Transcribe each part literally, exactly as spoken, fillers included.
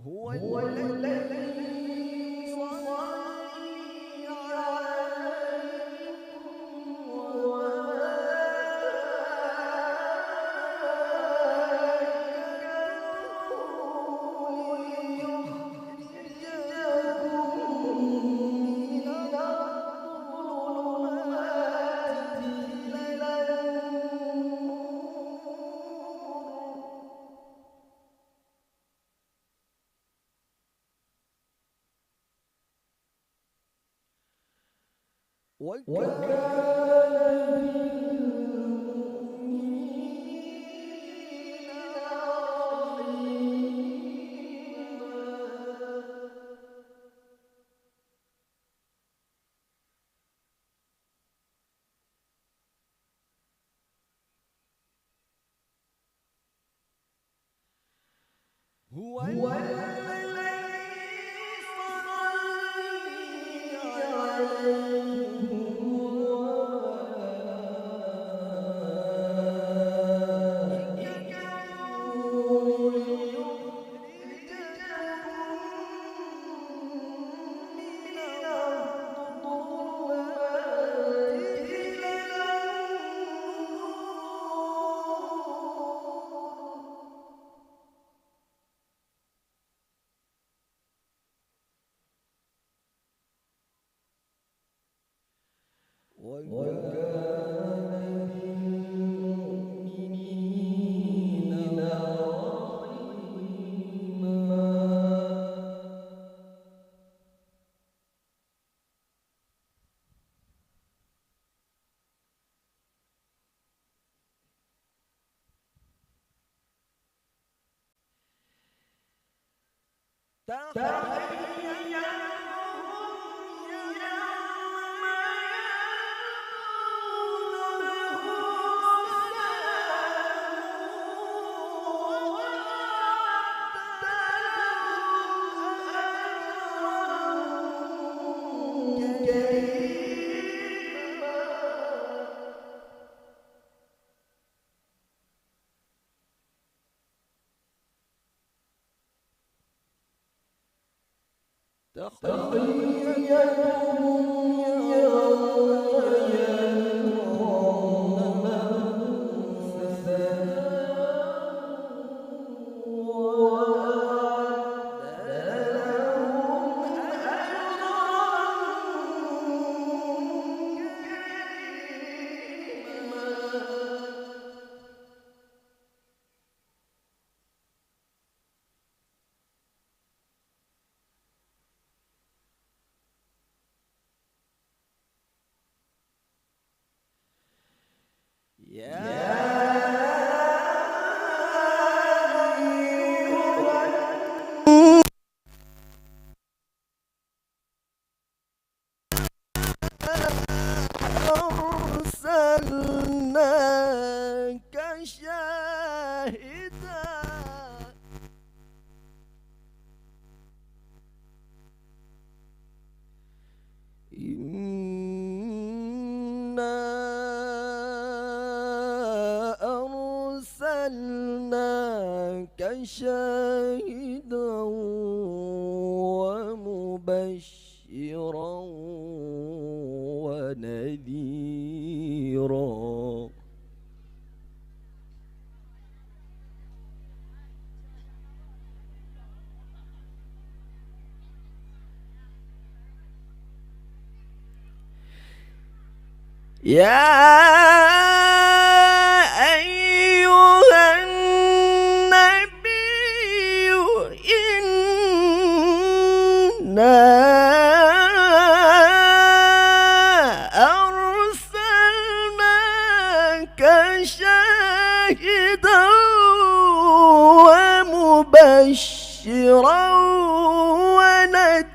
هو الذي يصلي عليكم وملائكته ليخرجكم من الظلمات إلى النور. وكان بالمؤمنين رحيما. هو الذي يصلي عليكم وملائكته ليخرجكم من الظلمات إلى النور. وكان بالمؤمنين رحيما. تحيتهم يوم يلقونه سلام وأعد لهم أجرا كريما. تحيتهم يوم يلقونه سلام وأعد لهم أجرا كريما. يا أيها الناس أرسلناك شاهدا. إنا أرسلناك شاهدا ومبشرا ونذيرا. يا أيها النبي إنا أرسلناك شاهدا ومبشرا ونذيرا.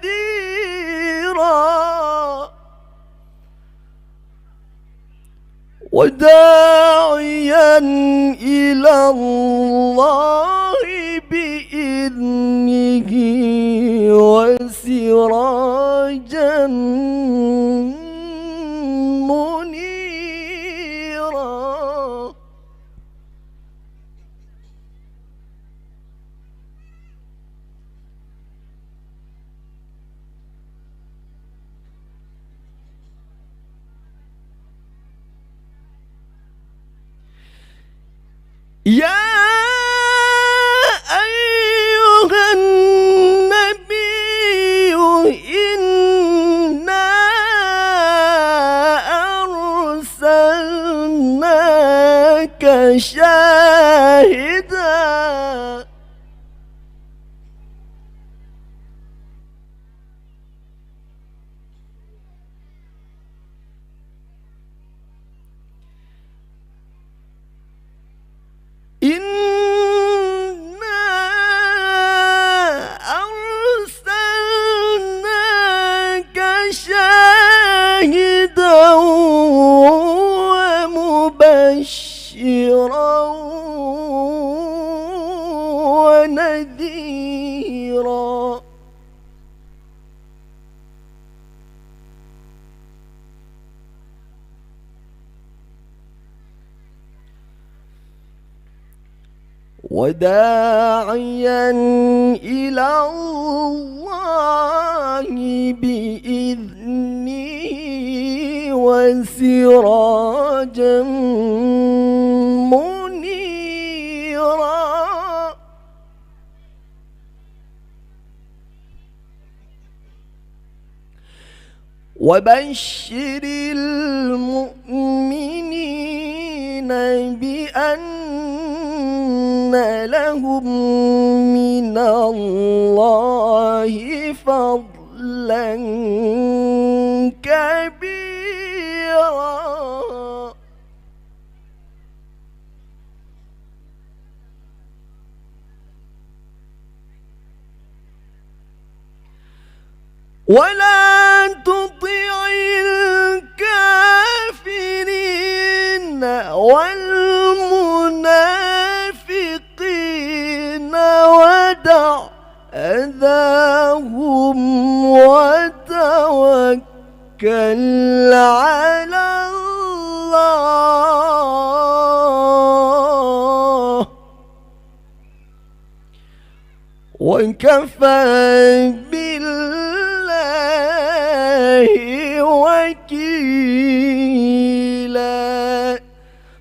وداعيا إلى الله بإذنه وسراجا منيرا. يا أيها النبي إنا أرسلناك شاهدا إنا أرسلناك شاهدا ومبشرا ونذيرا. وداعيا إلى الله بإذنه وسراجا منيرا. وبشر المؤمنين بأن لهم من الله فضلا كبيرا. ولا تطع الكافرين والمنافقين ودع أذاهم وتوكل على الله. وكفى بالله وكيلا.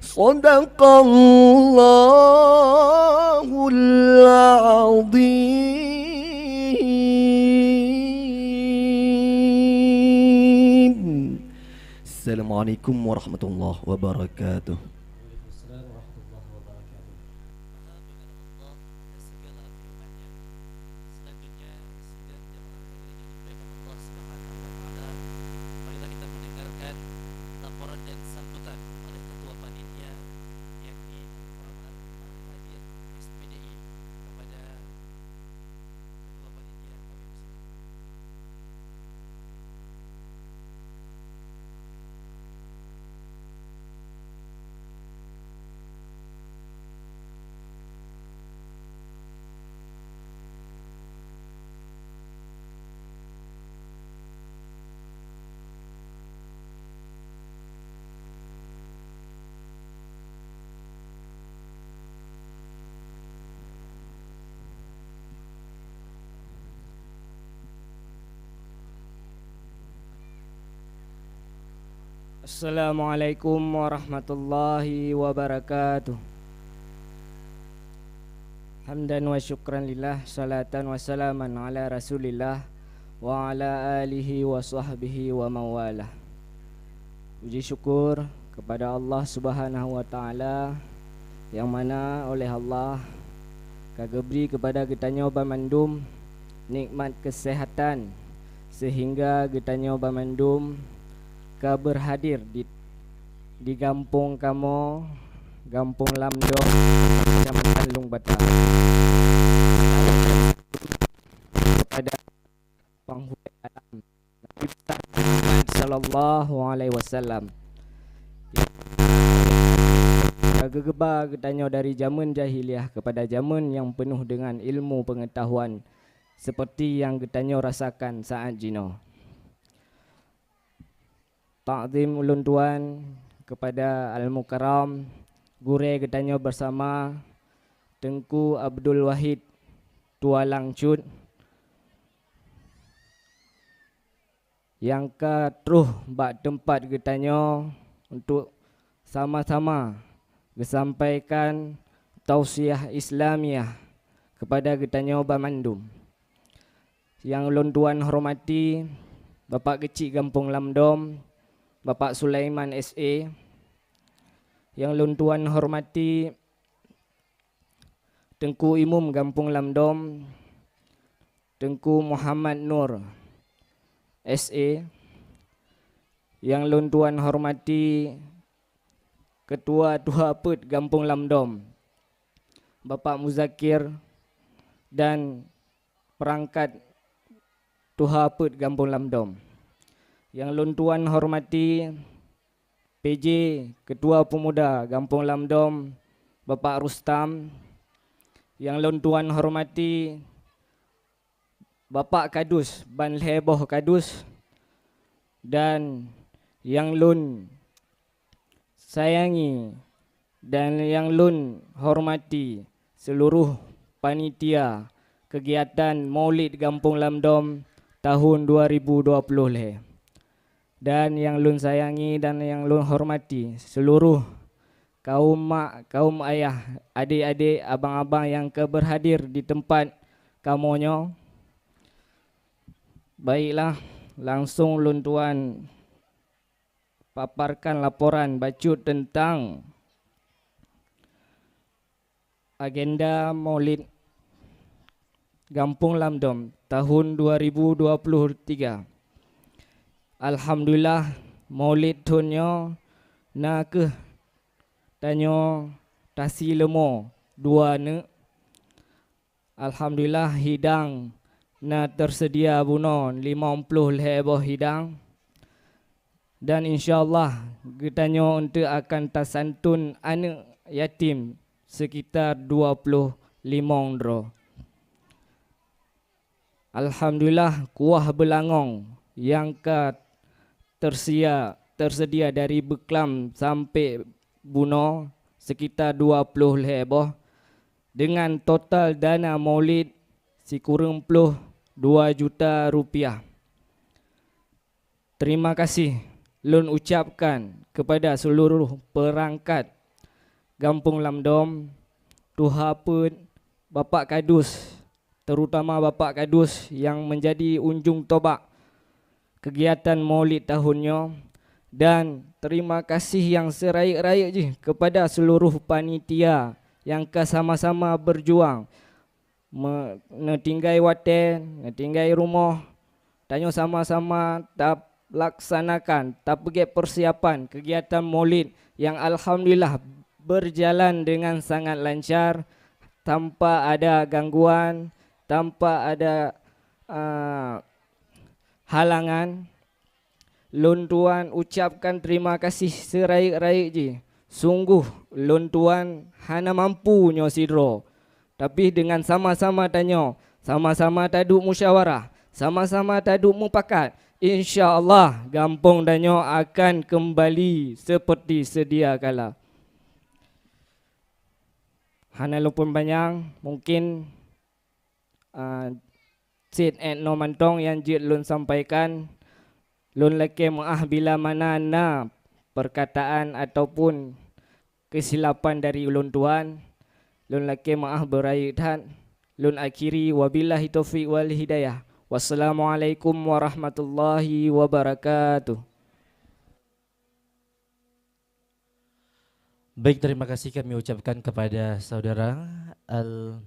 صدق الله العظيم. السلام عليكم ورحمة الله وبركاته. Waalaikumsalam warahmatullahi wabarakatuh. Maha Pengabullah dan segala firman-Nya. Selanjutnya, sidang jamaah yang dimuliakan Allah Subhanahu wa Taala, marilah kita mendengarkan laporan dan sambutan oleh Ketua Panitia, yakni Yang Terhormat Al-Fadil S P D I, kepada Ketua Panitia, kami persilakan. Assalamualaikum warahmatullahi wabarakatuh. Hamdan wa syukran lillah, salatan wa salaman ala Rasulillah, wa ala alihi wa sahbihi wa mawalah. Puji syukur kepada Allah Subhanahu wa Taala, nyang mana oleh Allah ka geubri kepada geutanyoe banmandum nikmat keuseuhatan, seuhingga geutanyoe banmandum ka beurhadir di, di gampông kamoe, Gampông Lamdong, Keucamatan Lueng Bata. Kepada Panghulèe Alam, Nabi besar Muhammad sallallahu alaihi wasallam, ka geugeuba geutanyoe dari jameun jahiliyah keupada jameun nyang peunoh deungon ilmu peungeutahuan, seperti nyang geutanyoe rasakan saat jinoe. Takzim ulôn tuan kepada Al-Mukarram, gurèe geutanyoe bersama, Teungku Abdul Wahid Tualang Cut, nyang ka troh bak teumpat geutanyoe untuk sama-sama geusampaikan tausiah Islamiah kepada geutanyoe banmandum. Nyang lôn tuan hormati Bapak Keuchik Gampông Lamdom, Bapak Sulaiman S A. Nyang lôn tuan hormati Teungku Imum Gampông Lamdom, Teungku Muhammad Nur S A. Nyang lôn tuan hormati Ketua Tuha Peuet Gampông Lamdom, Bapak Muzakir, dan perangkat Tuha Peuet Gampông Lamdom. Nyang lôn tuan hormati P J, Ketua Pemuda Gampông Lamdom, Bapak Rustam. Nyang lôn tuan hormati Bapak Kadus, ban lhée boh Kadus, dan nyang lôn sayangi dan nyang lôn hormati seluruh panitia kegiatan Maulid Gampông Lamdom tahun dua ribu dua puluh lhée. Dan nyang lôn sayangi dan nyang lôn hormati seluruh kaum mak, kaum ayah, adik-adik, abang-abang nyang ka berhadir di tempat kamoe nyoe. Baiklah, langsung lôn tuan paparkan laporan bacut tentang agenda Maulid Gampông Lamdom tahun dua ribu dua puluh tiga. Alhamdulillah, Maulid thon nyoe na kheueh tanyoe tasi leumo dua neuk. Alhamdulillah, hidang na tersedia bunoe limong ploh lhée boh hidang. Dan insya Allah, geutanyoe eunteuk akan tasantun aneuëk yatim sekitar dua ploh limong droe. Alhamdulillah, kuah beulangong nyang ka tersia-, tersedia dari beuklam sampoe bunoe sekitar dua ploh lhée boh, dengan total dana Maulid sikureueng ploh dua juta rupiah. Terima kasih lôn ucapkan kepada seluruh perangkat Gampông Lamdom, Tuha Peuet, Bapak Kadus, terutama Bapak Kadus yang menjadi unjung tobak kegiatan Maulid tahun nyoe, dan terima kasih yang serayeuk-rayeuk jih kepada seluruh panitia yang ka sama-sama berjuang, me-, neutinggai watée, neutinggai rumoh, tanyoe sama-sama talaksanakan, tapeugét persiapan kegiatan Maulid yang alhamdulillah berjalan dengan sangat lancar, tanpa ada gangguan, tanpa ada, ah, halangan. Lôn tuan ucapkan terima kasih serayeuk-rayeuk jih. Sungguh lôn tuan hana mampu nyoe sidroe. Tapi dengan sama-sama tanyoe, sama-sama taduek musyawarah, sama-sama taduek mupakat, insya Allah gampông tanyoe akan keumbali seperti sedia kala. Hana lôn peupanjang, mungkin, ah, cit 'et noe mantong nyang jeuet lôn sampaikan. Lôn lakée meuáh bila mana na perkataan ataupun keusilapan dari ulôn tuan, lôn lakée meuáh beurayeuk that. Lôn akhiri, wabillahi taufiq wal hidayah. Wassalamualaikum warahmatullahi wabarakatuh. Baik, terima kasih kami ucapkan kepada Saudara Al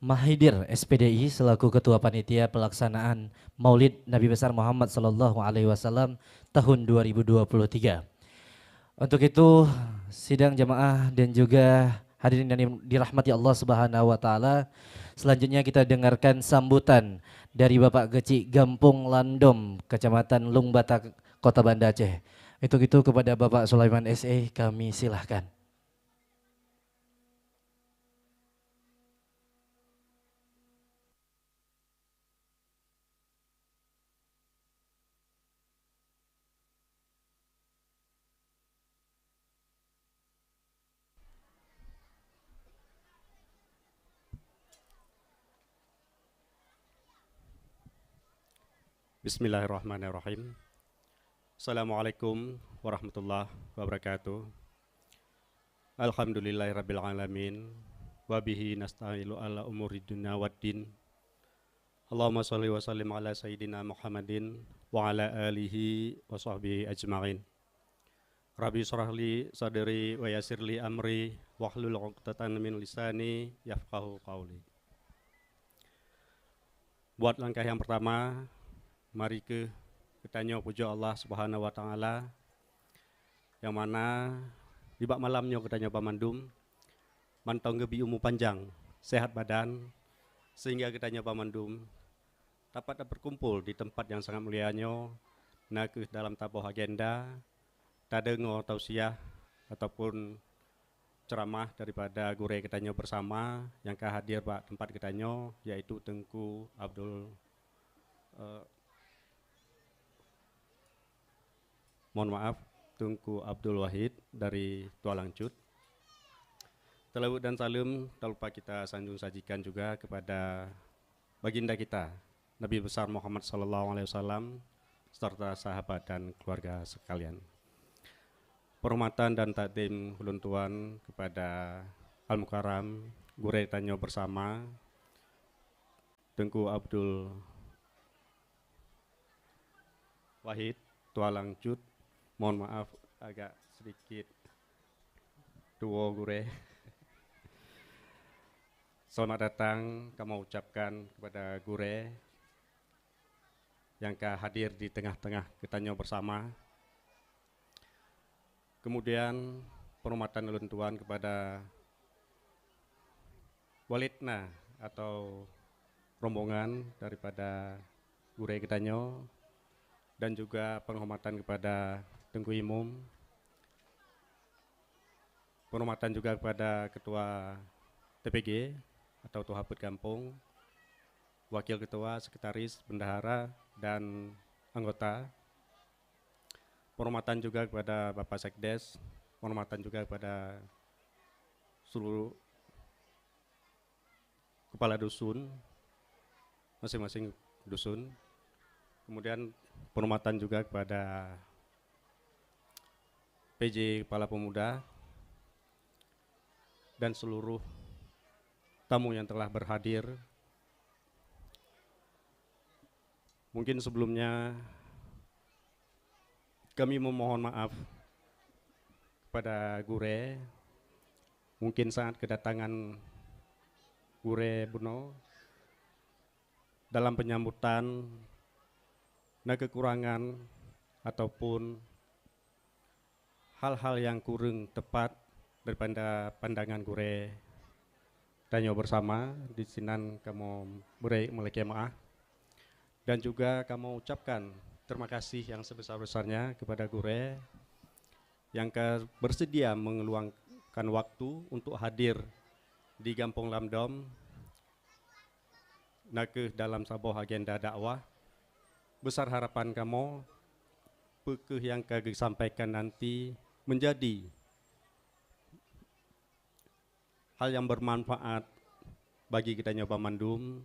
Mahidir, S P D I, selaku Ketua Panitia Pelaksanaan Maulid Nabi Besar Muhammad Sallallahu Alaihi Wasallam tahun dua ribu dua puluh tiga. Untuk itu, sidang jamaah dan juga hadirin yang dirahmati Allah Subhanahu wa Ta'ala, selanjutnya kita dengarkan sambutan dari Bapak Keuchik Gampông Landom, Kecamatan Lueng Bata, Kota Banda Aceh. Untuk itu, kepada Bapak Sulaiman S A, kami silahkan. Bismillahirrahmanirrahim. Assalamualaikum warahmatullahi wabarakatuh. Alhamdulillahirabbil alamin. Wa bihi nasta'ilu ala umuri dunya waddin. Allahumma shalli wa sallim ala sayyidina Muhammadin wa ala alihi wa sahbihi ajma'in. Rabbi shrah li sadri wa yassir li amri wahlul 'uqdatan min lisani yafqahu qauli. Buat langkah yang pertama, mari keuh geutanyoe pujoe Allah Subhanahu wa Ta'ala, nyang mana nibak malam nyoe geutanyoe banmandum mantong geubri umu panjang, sehat badan, sehingga geutanyoe banmandum dapat tapeukumpul di teumpat nyang sangat mulia nyoe, na kheueh dalam saboh agenda tadeungoe tausiah ataupun ceuramah daripada gurée geutanyoe bersama nyang ka hadir bak teumpat geutanyoe, yaitu Teungku Abdul, eh, mohon maaf, Teungku Abdul Wahid dari Tualang Cut. Seulaweuet dan saleuem tak lupa kita sanjung sajikan juga kepada baginda kita, Nabi Besar Muhammad sallallahu alaihi wasallam, serta sahabat dan keluarga sekalian. Penghormatan dan takdim ulôn tuan kepada Al-Mukarram, gurée tanyoe bersama, Teungku Abdul Wahid, Tualang Cut. Mohon maaf, agak sedikit tuwoe gurée. Selamat datang kamoe ucapkan kepada gurée nyang ka hadir di tengah-tengah geutanyoe bersama. Kemudian, penghormatan ulôn tuan kepada walidna atau rombongan daripada gurée geutanyoe, dan juga penghormatan kepada Teungku Imum, penghormatan juga kepada Ketua T P G atau Tuha Peuet Gampông, Wakil Ketua, Sekretaris, Bendahara, dan anggota. Penghormatan juga kepada Bapak Sekdes, penghormatan juga kepada seluruh kepala dusun, masing-masing dusun. Kemudian penghormatan juga kepada P J Kepala Pemuda dan seluruh tamu yang telah berhadir. Mungkin sebelumnya kami memohon maaf kepada gurée. Mungkin saat kedatangan gurée bunoe dalam penyambutan na kekurangan ataupun hal-hal yang kurang tepat daripada pandangan gurée tanyoe bersama, di sinan kamoe bri meulakée meu'ah. Dan juga kamoe ucapkan terima kasih yang sebesar-besarnya kepada gurée yang ka bersedia mengeluangkan waktu untuk hadir di Gampông Lamdom, na kheueh dalam saboh agenda dakwah. Besar harapan kamoe, peue kheueh nyang ka geusampaikan nanti menjadi hal nyang bermanfaat bagi geutanyoe banmandum,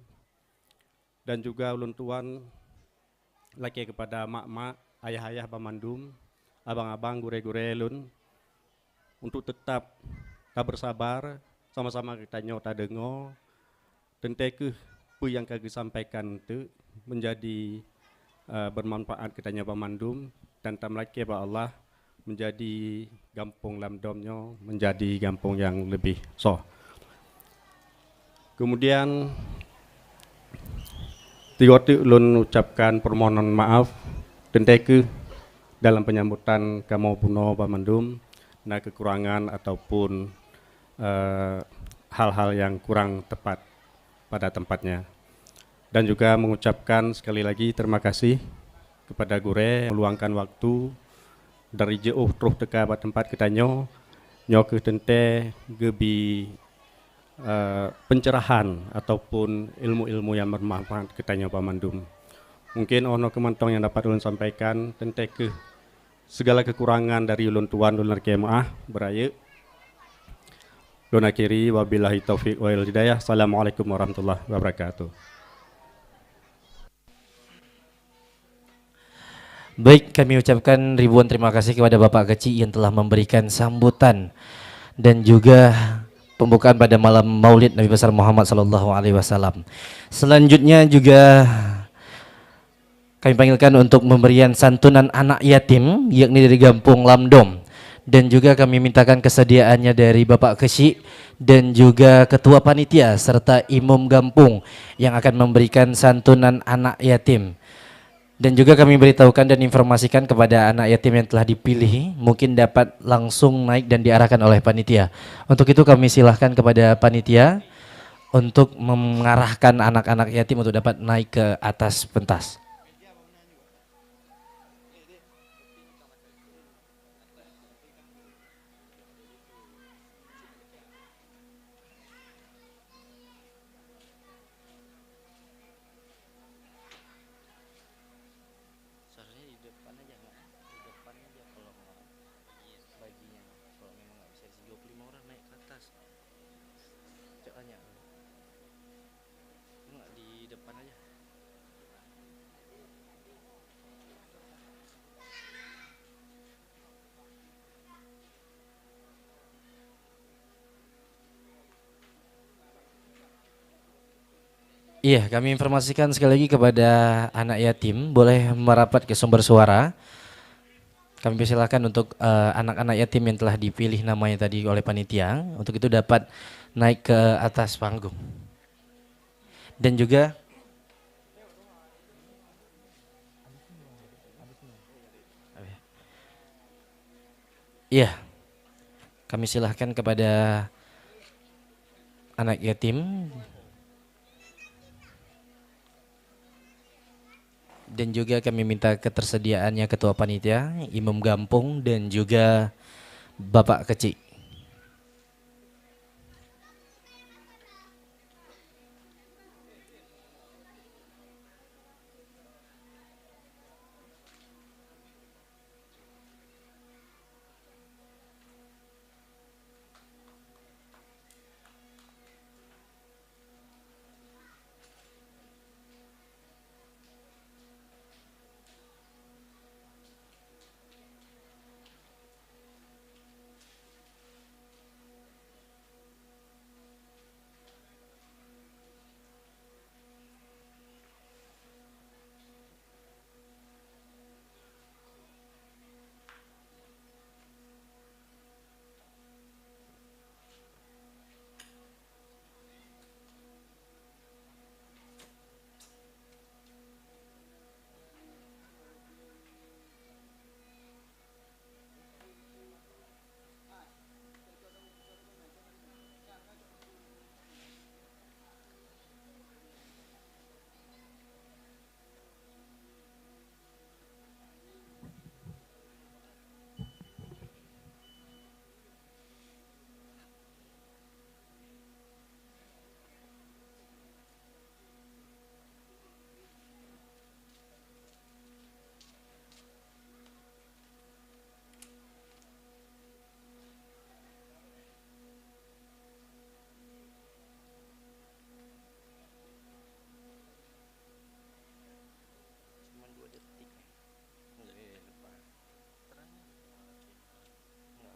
dan juga ulôn tuan lakée kepada mak-mak, ayah-ayah banmandum, abang-abang, gurée-gurée lôn, untuk teutap tabersabar, sama-sama geutanyoe tadeungoe, teuntée kheueh peue nyang ka geusampaikan teuk menjadi, eh, bermanfaat geutanyoe banmandum, dan tameulakée bak Allah menjadi Gampông Lamdom nyoe menjadi gampông nyang leubeh soh. Kemudian, tigo teuk lôn ucapkan permohonan maaf, teuntée kheueh dalam penyambutan kamoe bunoe banmandum na kekurangan ataupun, eh, hal-hal yang kurang tepat pada tempatnya. Dan juga mengucapkan sekali lagi terima kasih kepada gurée meluangkan waktu dari jiôh troh teuka bak teumpat geutanyoe, nyoe kheueh teuntée geubri, eh, pencerahan ataupun ilmu-ilmu yang bermanfaat geutanyoe banmandum. Mungkin 'oh noe kheueh mantong nyang dapat ulôn sampaikan, teuntée kheueh segala kekurangan dari ulôn tuan, ulôn lakée meu'ah beurayeuk. Lôn akhiri, wabillahi taufiq wal hidayah. Assalamualaikum warahmatullahi wabarakatuh. Baik, kami ucapkan ribuan terima kasih kepada Bapak Kecik yang telah memberikan sambutan. dan juga pembukaan pada malam Maulid Nabi Besar Muhammad sallallahu alaihi wasallam. Selanjutnya juga kami panggilkan untuk pemberian santunan anak yatim, yakni dari Gampong Lamdom. Dan juga kami mintakan kesediaannya dari Bapak Kecik dan juga Ketua Panitia serta Imum Gampong yang akan memberikan santunan anak yatim. Dan juga kami beritahukan dan informasikan kepada anak yatim yang telah dipilih, mungkin dapat langsung naik dan diarahkan oleh panitia. Untuk itu kami silahkan kepada panitia untuk mengarahkan anak-anak yatim untuk dapat naik ke atas pentas. Seharusnya di depan aja, Mak. Di depan aja kalau mau baginya. Kalau memang nggak bisa di sini, dua puluh lima orang naik ke atas. Cok tanya. Nggak di depan aja. Iya, kami informasikan sekali lagi kepada anak yatim, boleh merapat ke sumber suara. Kami persilakan untuk, eh, anak-anak yatim yang telah dipilih namanya tadi oleh panitia, untuk itu dapat naik ke atas panggung. Dan juga, iya, kami silahkan kepada anak yatim. Dan juga kami minta ketersediaannya Ketua Panitia, Imum Gampong, dan juga Bapak Kecik. Cuma dua detik. Nggak, eh, lupa. Terangnya. Nggak.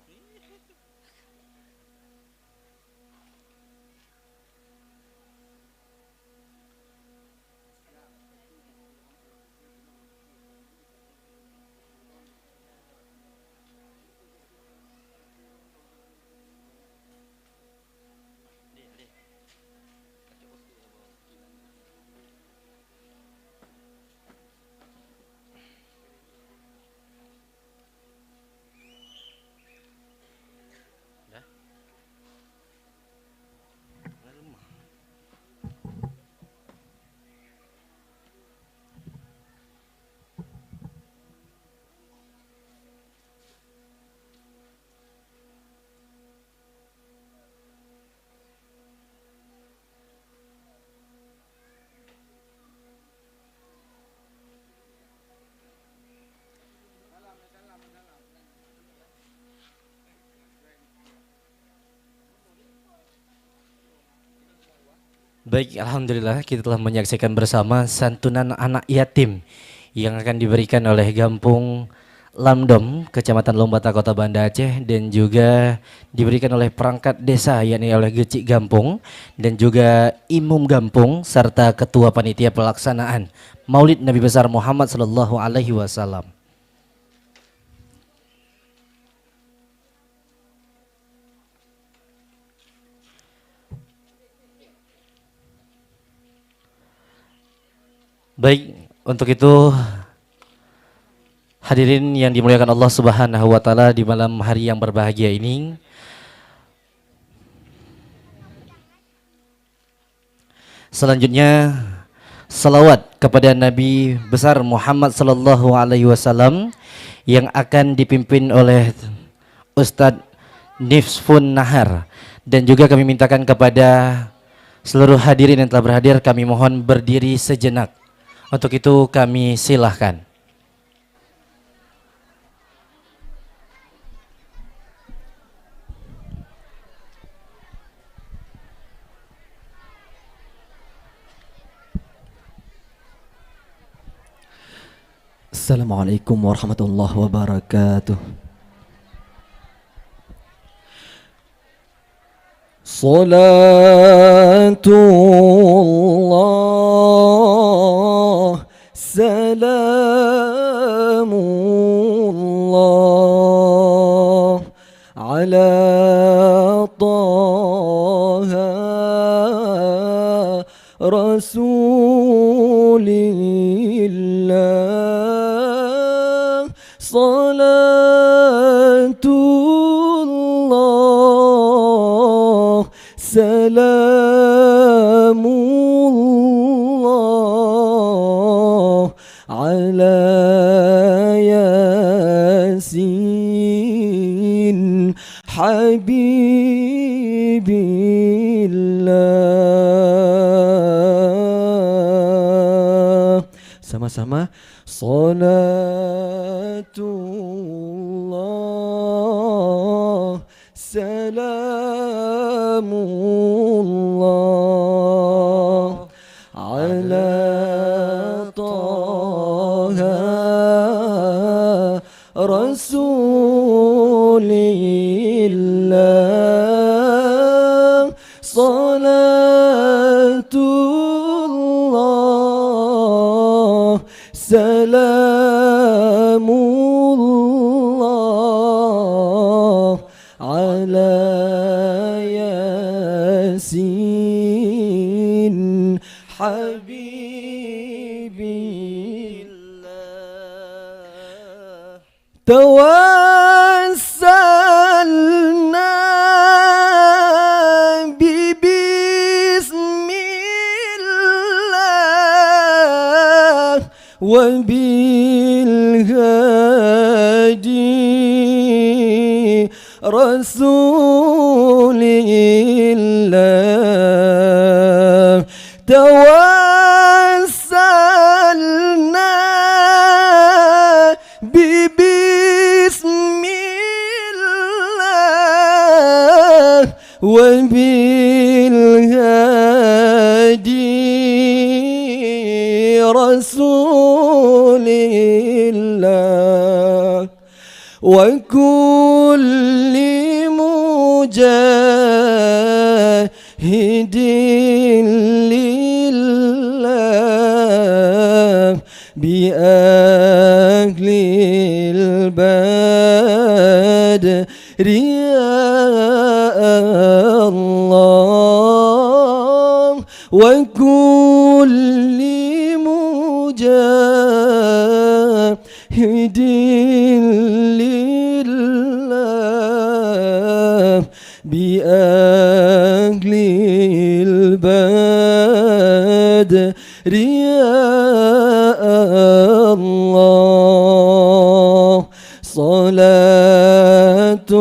Dah. Dah lemah. Baik, alhamdulillah, kita telah menyaksikan bersama santunan anak yatim yang akan diberikan oleh Gampong Lamdom, Kecamatan Lombata, Kota Banda Aceh, dan juga diberikan oleh perangkat desa, yakni oleh Geuchik Gampông, dan juga Imum Gampông, serta Ketua Panitia Pelaksanaan Maulid Nabi Besar Muhammad sallallahu alaihi wasallam. Baik, untuk itu, hadirin yang dimuliakan Allah Subhanahu wa Ta'ala, di malam hari yang berbahagia ini, selanjutnya, salawat kepada Nabi Besar Muhammad sallallahu alaihi wasallam yang akan dipimpin oleh Ustadz Nifsun Nahar. Dan juga kami mintakan kepada seluruh hadirin yang telah berhadir, kami mohon berdiri sejenak. Untuk itu, kami silahkan. Assalamualaikum warahmatullahi wabarakatuh. صلاة الله سلام الله على طه رسول الله. صلاة الله سلام الله على ياسين حبيب الله. Sama-sama. صلاة الله سلام الله على طه رسول الله. صلاة الله سلام الله على ياسين حبيب الله. توسلنا ببسم الله وبالهادي رسول الله. توسلنا ببسم الله وبالهادي رسول الله وكل مجاهد لله بأهل البدر يا الله وكل مجاهد لله بأهل البدر يا الله. صلاة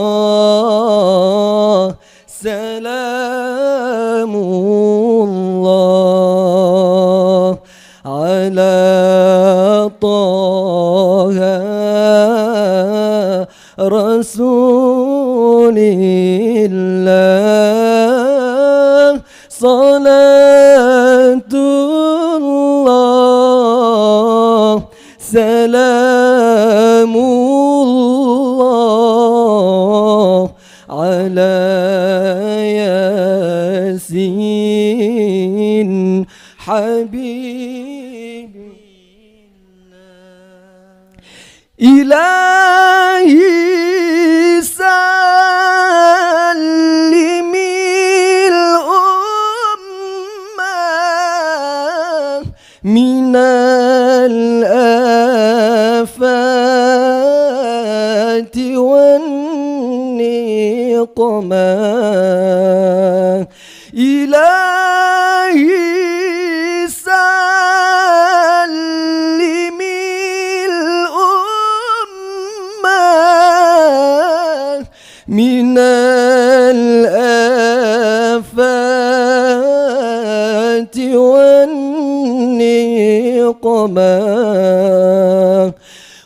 الله سلام الله على طه رسول الله. صلاة الله سلام حبيبي. إلهي سلم الأمة من الآفات والنقمة. إلهي سلم الأمة من الآفات والنقمة.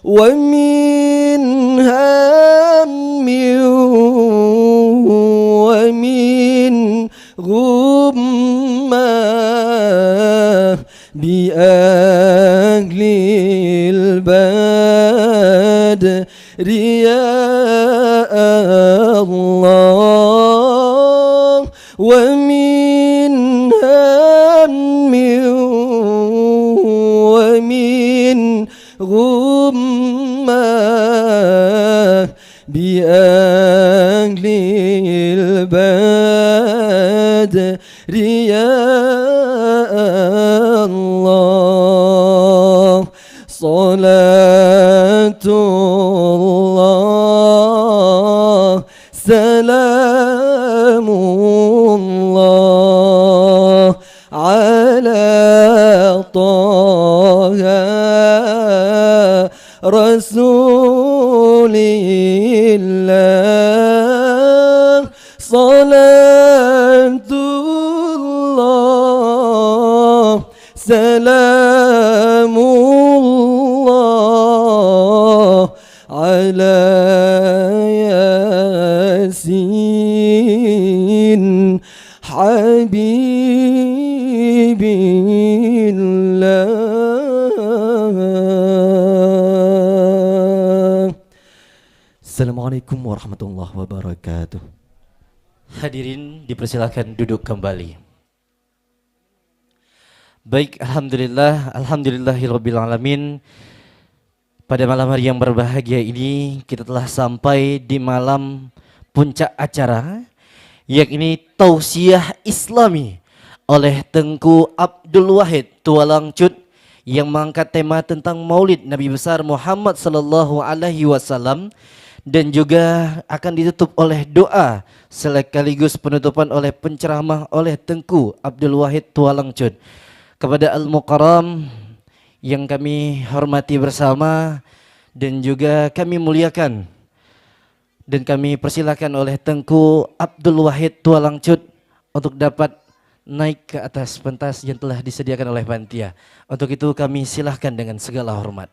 ومن هم ومن غمة بأهل البدر يا الله. ومن هم ومن غمة بأهل البدر يا الله. صلاة الله سلام الله على طه رسول الله. صلاة الله سلام الله على ياسين حبيب الله. Assalamualaikum warahmatullahi wabarakatuh. Hadirin dipersilakan duduk kembali. Baik, alhamdulillah, alhamdulillahirabbil alamin. Pada malam hari yang berbahagia ini, kita telah sampai di malam puncak acara, yakni tausiah Islami oleh Teungku Abdul Wahid Tualang Cut yang mengangkat tema tentang Maulid Nabi Besar Muhammad sallallahu alaihi wasallam, dan juga akan ditutup oleh doa sekaligus penutupan oleh penceramah oleh Teungku Abdul Wahid Tualang Cut. Kepada Al-Mukarram yang kami hormati bersama dan juga kami muliakan, dan kami persilakan oleh Teungku Abdul Wahid Tualang Cut untuk dapat naik ke atas pentas yang telah disediakan oleh panitia. Untuk itu kami silahkan dengan segala hormat.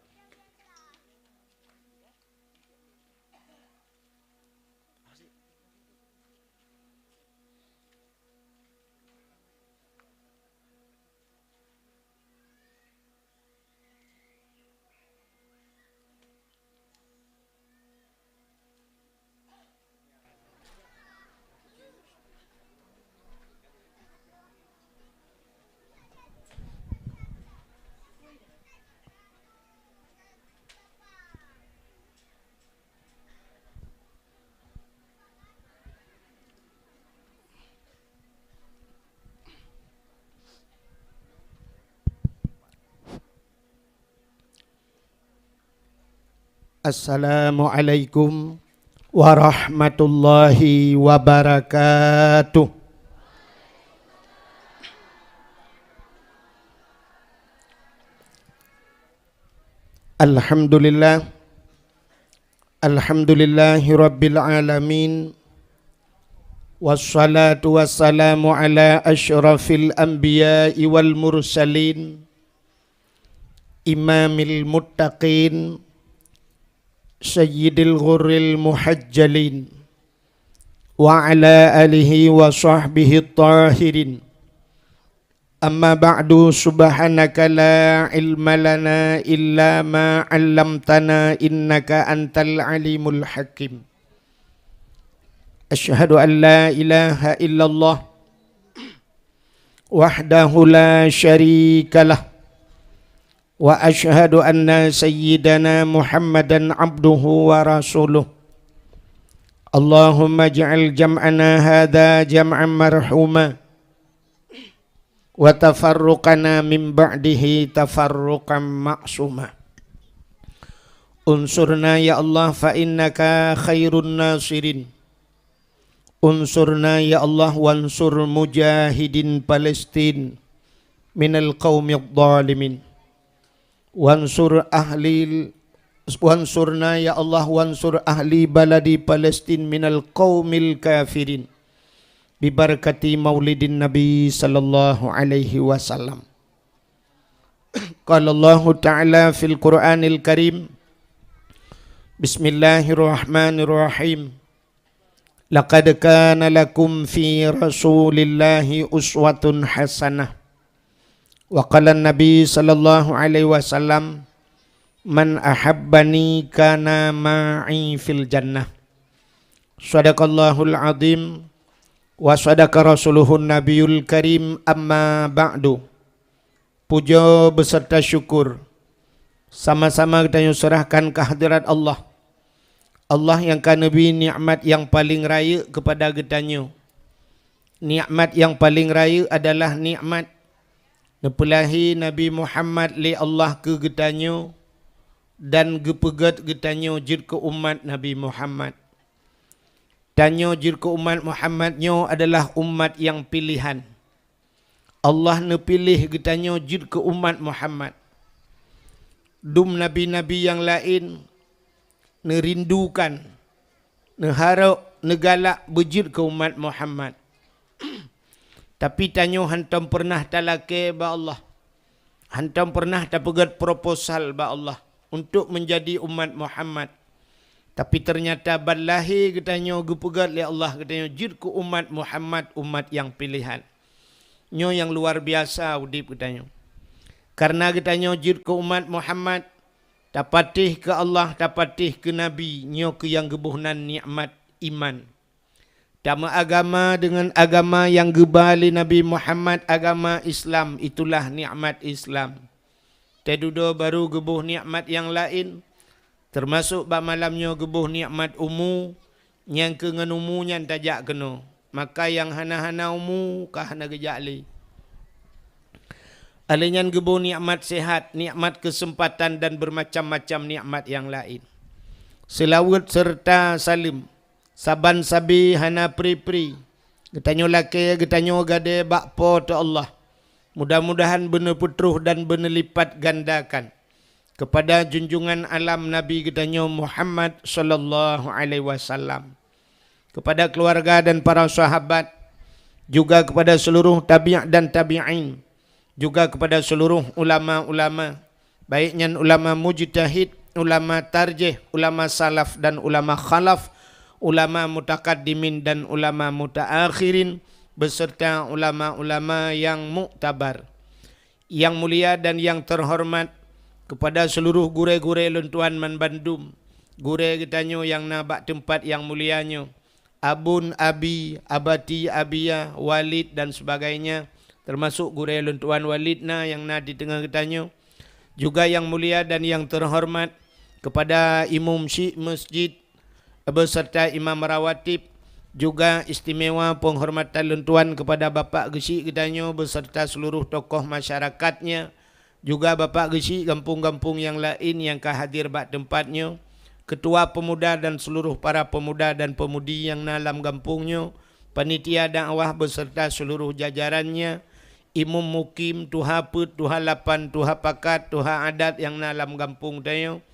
Assalamualaikum warahmatullahi wabarakatuh. Alhamdulillah. Alhamdulillahirabbil alamin. Wassalatu wassalamu ala asyrafil anbiya'i wal mursalin, imamil muttaqin, sayyidil ghurril muhajjalin, wa ala alihi wa sahbihi tahirin. Amma ba'du, subhanaka la ilma lana illa ma 'allamtana innaka antal alimul hakim. Asyhadu an la ilaha illallah وحده لا شريك له، وأشهد أن سيدنا محمدا عبده ورسوله. اللهم اجعل جمعنا هذا جمعا مرحوما، وتفرقنا من بعده تفرقا معصوما. انصرنا يا الله فإنك خير الناصرين. انصرنا يا الله وانصر مجاهدين فلسطين من القوم الظالمين. وانصر أهل، وانصرنا يا الله وانصر أهل بلد فلسطين من القوم الكافرين. ببركة مولد النبي صلى الله عليه وسلم. قال الله تعالى في القرآن الكريم، بسم الله الرحمن الرحيم. لقد كان لكم في رسول الله أسوة حسنة. وقال النبي صلى الله عليه وسلم، من أحبني كان معي في الجنة. صدق الله العظيم وصدق رسوله النبي الكريم. أما بعد. Puja beserta syukur sama-sama geutanyoe serahkan keu hadirat Allah. Allah nyang ka neubri nikmat nyang paleng rayeuk keupada geutanyoe. Nikmat nyang paleng rayeuk adalah nikmat neupeulahé Nabi Muhammad lé Allah keu geutanyoe dan geupeugét geutanyoe jeuet keu umat Nabi Muhammad. Tanyoe jeuet keu umat Muhammad nyoe adalah umat nyang piléhan. Allah neupiléh geutanyoe jeuet keu umat Muhammad. Dum nabi-nabi nyang laén neurindukan, neuharok, neugalak beujeuet keu umat Muhammad. Tapi tanyoe hántom peureunah talakée bak Allah. Hántom peureunah tapeugét proposal bak Allah untuk meunjadi umat Muhammad. Tapi teunyata ban lahé geutanyoe geupeugét lé Allah geutanyoe jeuet keu umat Muhammad, umat nyang piléhan. Nyoe nyang luar biasa udeb geutanyoe. Kareuna geutanyoe jeuet keu umat Muhammad, tapatéh keu Allah, tapatéh keu Nabi, nyoe keuh nyang geuboh nan nikmat iman. Tameuagama deungon agama nyang geuba lé Nabi Muhammad, agama Islam, itulah nikmat Islam. Teududoe barô geuboh nikmat nyang laén, teumasok bak malam nyoe geuboh nikmat umu, nyang keu ngon umu nyan tajak keunoe. Maka nyang hana-hana umu ka hana geujak lé. Alheuh nyan geuboh nikmat sehat, nikmat keuseumpatan dan beumacam-macam nikmat nyang laén. Seulaweuet seureuta saleuem. Saban sabe hana pri-pri. Geutanyoe lakée, geutanyoe gadée bak Po teu Allah. Mudah-mudahan beuneupeutroh dan beuneulipatgandakan keupada junjungan alam Nabi geutanyoe Muhammad sallallahu alaihi wasallam, keupada keuluwarga dan para sahabat, juga keupada seuluruh tabi' dan tabi'in, juga keupada seuluruh ulama-ulama, baik nyan ulama mujtahid, ulama tarjih, ulama salaf dan ulama khalaf, ulama mutakaddimin dan ulama mutaakhirin, beserta ulama-ulama nyang muktabar. Nyang mulia dan nyang teuhoreumat, keupada seuluruh gurée-gurée lôn tuan banmandum, gurée geutanyoe nyang na bak teumpat nyang mulia nyoe, Abon, Abi, Abati, Abia, Walid dan sebagainya, teumasok gurée lôn tuan Walid na nyang na di teungoh geutanyoe, juga nyang mulia dan nyang teuhoreumat keupada imum syik masjid beserta imam rawatib, juga istimewa peunghormatan lôn tuan keupada Bapak Geuchik geutanyoe beserta seuluruh tokoh masyarakatnya, juga Bapak Geuchik gampông-gampông nyang laén nyang ka hadir bak teumpat nyoe, keutua peumuda dan seuluruh para peumuda dan peumudi nyang na lam gampông nyoe, panitia dakwah beserta seuluruh jajarannya, imum mukim, tuha peuet, tuha lapan, tuha pakat, tuha adat nyang na lam gampông tanyoe,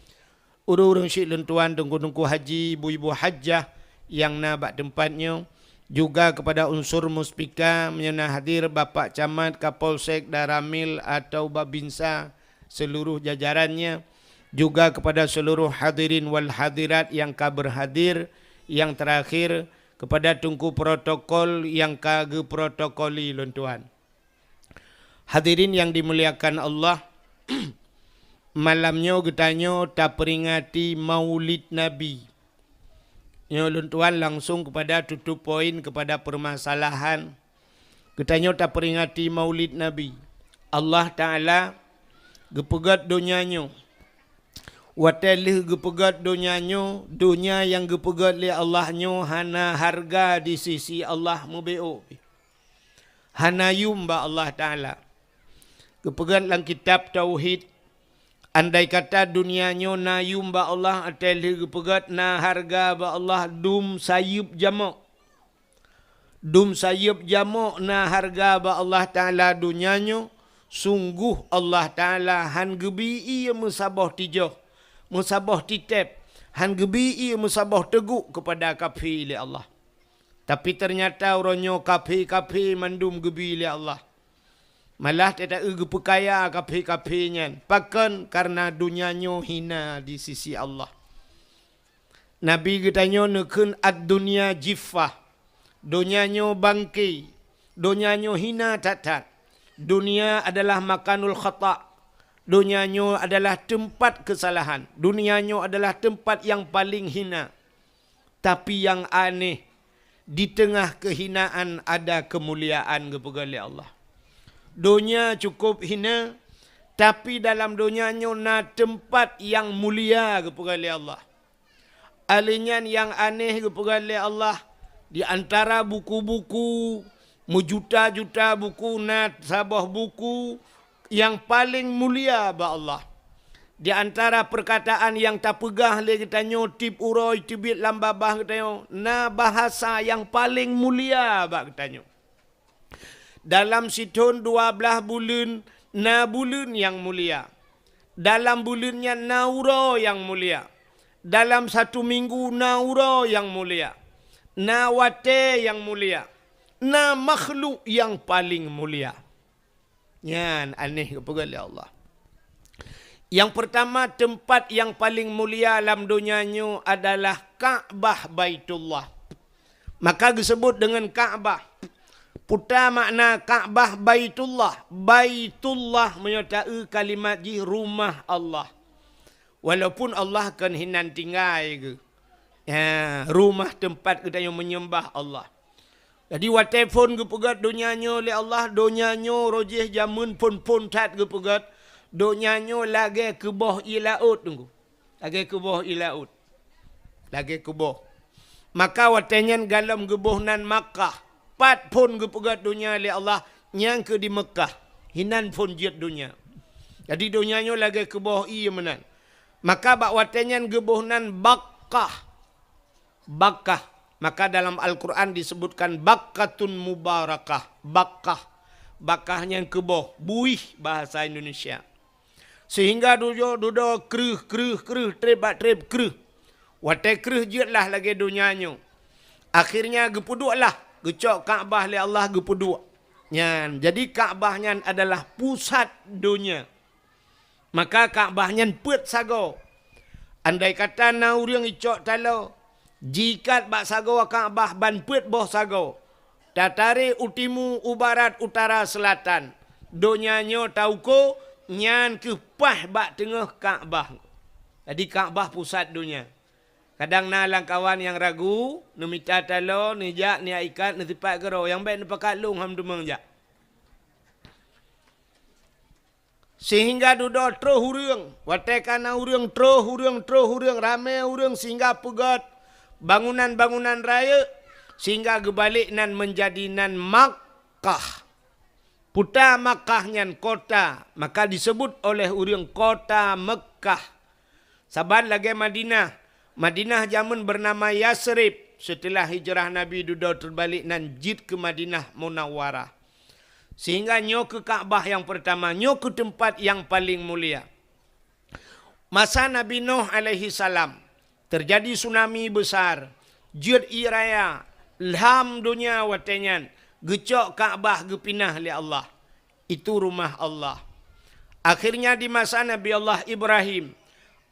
ureuëng-ureuëng syik lôn tuan, teungku-teungku haji, ibu-ibu hajah nyang na bak teumpat nyoe, juga keupada unsur muspika meunyoe na hadir Bapak Camat, Kapolsek, Danramil atau Babinsa seuluruh jajarannya, juga keupada seuluruh hadirin wal hadirat nyang ka beurhadir, nyang teurakhir keupada teungku protokol nyang ka geuprotokoli lôn tuan. Hadirin nyang dimuliakan Allah, malam nyoe geutanyoe tapeuringati Maulid Nabi. Nyoe lôn tuan langsong keupada tutob poin keupada peumasalahan Geutanyoe taperingati Maulid Nabi. Allah Ta'ala geupeugét donya nyoe. Watée lheueh geupeugét donya nyoe, donya nyang geupeugét lé Allah nyoe hana hareuga di sisi Allah, meubiôh pih. Hana yum bak Allah Ta'ala. Geupeugét lam kitab Tauhid, andai kata donya nyoe na yum bak Allah, watée lheueh geupeugét na hareuga bak Allah, dum sayeuep jamok. Dum sayeuep jamok na hareuga bak Allah Ta'ala donya nyoe, sunggoh Allah Ta'ala han geubi ié meusaboh tijoh, meusaboh titeb, han geubi ié meusaboh teugok keupada kafé lé Allah. Tapi teunyata uroe nyoe kafé-kafé mandum geubi lé Allah. Malah teuta-eu geupeukaya kafé-kafé nyan. Pakon? Kareuna donya nyoe hina di sisi Allah. Nabi geutanyoe neukheun, "Ad-dunya jiffah." Donya nyoe bangke. Donya nyoe hina that-that. Dunia adalah makanul khata. Donya nyoe adalah teumpat keusalahan. Dunia nyoe adalah teumpat nyang paleng hina. Tapi nyang aneh, di teungoh keuhinaan ada keumuliaan geupeugah lé Allah. Donya cukup hina, tapi dalam donya nyoe na teumpat nyang mulia geupeugah lé Allah. Alèh nyan nyang aneh geupeugah lé Allah, di antara buku-buku meujuta-juta buku na saboh buku nyang paleng mulia bak Allah. Di antara peurkataan nyang tapeugah lé geutanyoe tieb uroe teubiet lam babah geutanyoe, na bahasa nyang paleng mulia bak geutanyoe. Dalam sithon dua blaih buleuen na buleuen nyang mulia. Dalam buleuen nyan na uroe nyang mulia. Dalam satu minggu na uroe nyang mulia. Na watèe nyang mulia. Na makhluk nyang paleng mulia. Nyan aneh geupeugah lé Allah. Nyang peurtama, teumpat nyang paleng mulia lam donya nyoe adalah Ka'bah Baitullah. Maka geuseubut deungon Ka'bah. Peue makna Ka'bah Baitullah? Baitullah meunyoe ta-eu kalimat jih rumah Allah. Walaupun Allah kon hinan tinggai geuh. Ya, rumah teumpat geutanyoe meunyeumbah Allah. Jadi watèe phon geupeugah donya nyoe lé Allah, donya nyoe rojih jameun phon-phon that geupeugah, donya nyoe lagèe keuboh ié laôt teungku. Lagèe keuboh ié laôt. Lagèe keuboh. Maka watèe nyan galom geuboh nan Makkah. Pat phon geupeugah donya lé Allah, nyang keu di Meukah. Hinan phon jeuet donya. Jadi donya nyoe lagèe keuboh ié meunan. Maka bak watèe nyan geuboh nan Bakkah. Bakkah. Maka dalam Al-Quran disebutkan Bakkatun Mubarakah. Bakkah. Bakkah nyan keuboh, buih bahasa Indonesia. Sehingga dudoe, dudoe kreueh, kreueh, kreueh, treb bak treb kreueh. Watèe kreueh jeuetlah lagèe donya nyoe. Akhirnya geupeudueklah, geucok Ka'bah lé Allah geupeuduek. Nyan, jadi Ka'bah nyan adalah pusat donya. Maka Ka'bah nyan peuet sagoe. Andai kata na ureueng icok taloe, jiikat bak sagoe Ka'bah ban peuet boh sagoe, tatarek u timu, u barat, utara, seulatan, donya nyoe tauko, nyan keuh paih bak teungoh Ka'bah. Jadi Ka'bah pusat donya. Kadang na lamkawan nyang ragu, neumita taloe, neujak, neujak ikat, neusipat keudroe, nyang bèk neupakat lôn han meuteumèe jak. Sehingga dudoe troh ureueng. Watèe ka na ureueng, troh ureueng, troh ureueng, ramè ureueng sehingga peugöt bangunan-bangunan rayeuk, sehingga geubalek nan meunjadi nan Makkah. Peue Makkah nyan kota, maka disebut oleh ureueng kota Meukah. Saban lagèe Madinah. Madinah jameun beunama Yasrib. Seuteulah hijrah Nabi dudoe teubalek nan jeuet keu Madinah Munawwarah. Sehingga nyoe keuh Ka'bah nyang peurtama, nyoe keuh teumpat nyang paleng mulia. Masa Nabi Nuh alaihi salam, teujadi tsunami beusar, jeuet ié raya, lham donya watèe nyan, geucok Ka'bah geupinah lé Allah. Itu rumah Allah. Akhirnya di masa Nabi Allah Ibrahim,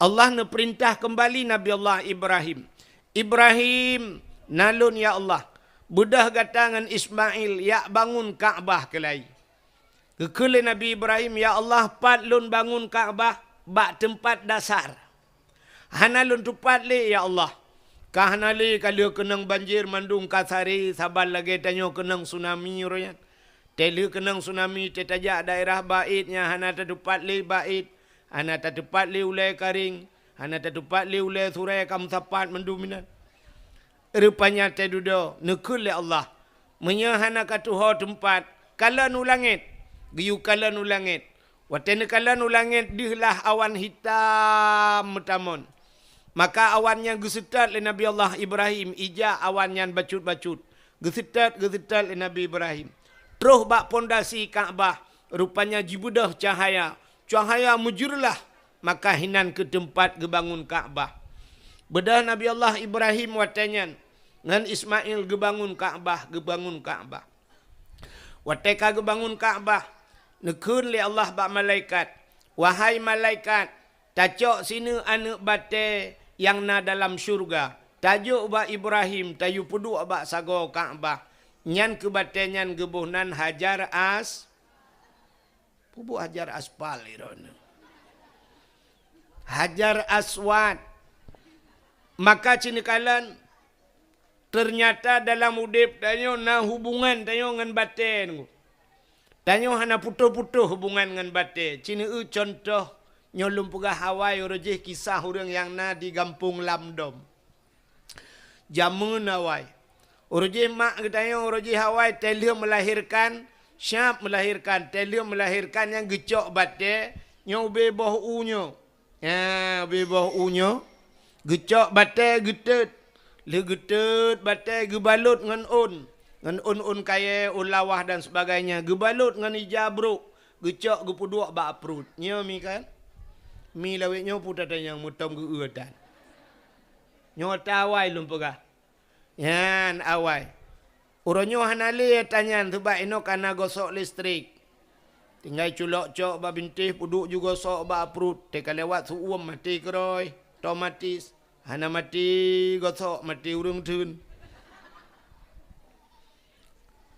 Allah neupeurintah keumbali Nabi Allah Ibrahim, "Ibrahim, na lôn ya Allah, beudôh gata ngon Ismail jak bangun Ka'bah keulai." Geukheun lé Nabi Ibrahim, "Ya Allah, pat lôn bangun Ka'bah? Bak teumpat dasar. Hana lôn tupat lé, ya Allah. Ka hana lé ka lheueh keunong banjir mandum ka saré saban lagèe tanyoe keunong tsunami uroe nyan. Tée lheueh keunong tsunami, tée tajak daerah Bait nyang hana tatupat lé Bait, hana tatupat lé ulée Karéng, hana tatupat lé ulée Surée, ka meusapat mandum inan. Rupanya tée dudoe, neukheun lé Allah, "Meunyoe hana katuho teumpat, kalon u langét." Geuyue kalon u langét. Watée neukalon u langét, deuh lah awan hitam meutamon. Maka awan nyan geuseutôt lé Nabi Allah Ibrahim, ija awan nyan bacut-bacut. Geuseutôt, geuseutôt lé Nabi Ibrahim. Troh bak pondasi Ka'bah, rupanya jibeudôh cahaya. Cahaya meujeureulah, maka hinan keu teumpat geubangun Ka'bah. Beudôh Nabi Allah Ibrahim watée nyan ngon Ismail geubangun Ka'bah, geubangun Ka'bah. Watée ka geubangun Ka'bah, neukheun lé Allah bak malaikat, "Wahai malaikat, tacok sineuk aneuëk batée nyang na dalam syeuruga, tajok bak Ibrahim, tayue peuduek bak sagoe Ka'bah." Nyan keu batée nyan geuboh nan Hajar As-, peubuet Hajar Aspal iroe nyoe. Hajar Aswad. Maka cineukalon, teunyata dalam udeb tanyoe na hubungan tanyoe ngon batée nyoe. Tanyoe hana putôh-putôh hubungan ngon batée. Cineu cuntoh, nyoe lôn peugah awai uroe jih kisah ureuëng nyang na di gampông Lamdom. Jameun awai. Uroe jih mak geutanyoe, uroe jih awai tée lheueh meulahirkan, siab meulahirkan, tée lheueh meulahirkan nyan geucok batée, nyoe ubé boh u nyoe. Nyan ubé boh u nyoe, geucok batée geuteut. Lheueh geuteut batée geubalot ngon ôn, ngon ôn-ôn kayée, ôn lawah dan sebagainya, geubalot ngon ija brok, geucok geupeuduek bak pruet. Nyoe mi kan? Mi lawét nyoe peue ata nyang meutom geu-eu tan. Nyoe ata awai lôn peugah. Nyan awai. Uroe nyoe hana lé ata nyan, sabab inoe ka na gosok listrik. Tinggai culok cok bak bintéh, peuduek ju gosok bak pruet, teuka lewat su-uem maté keurôi, otomatis. Hana maté gosok, maté ureuëng theun.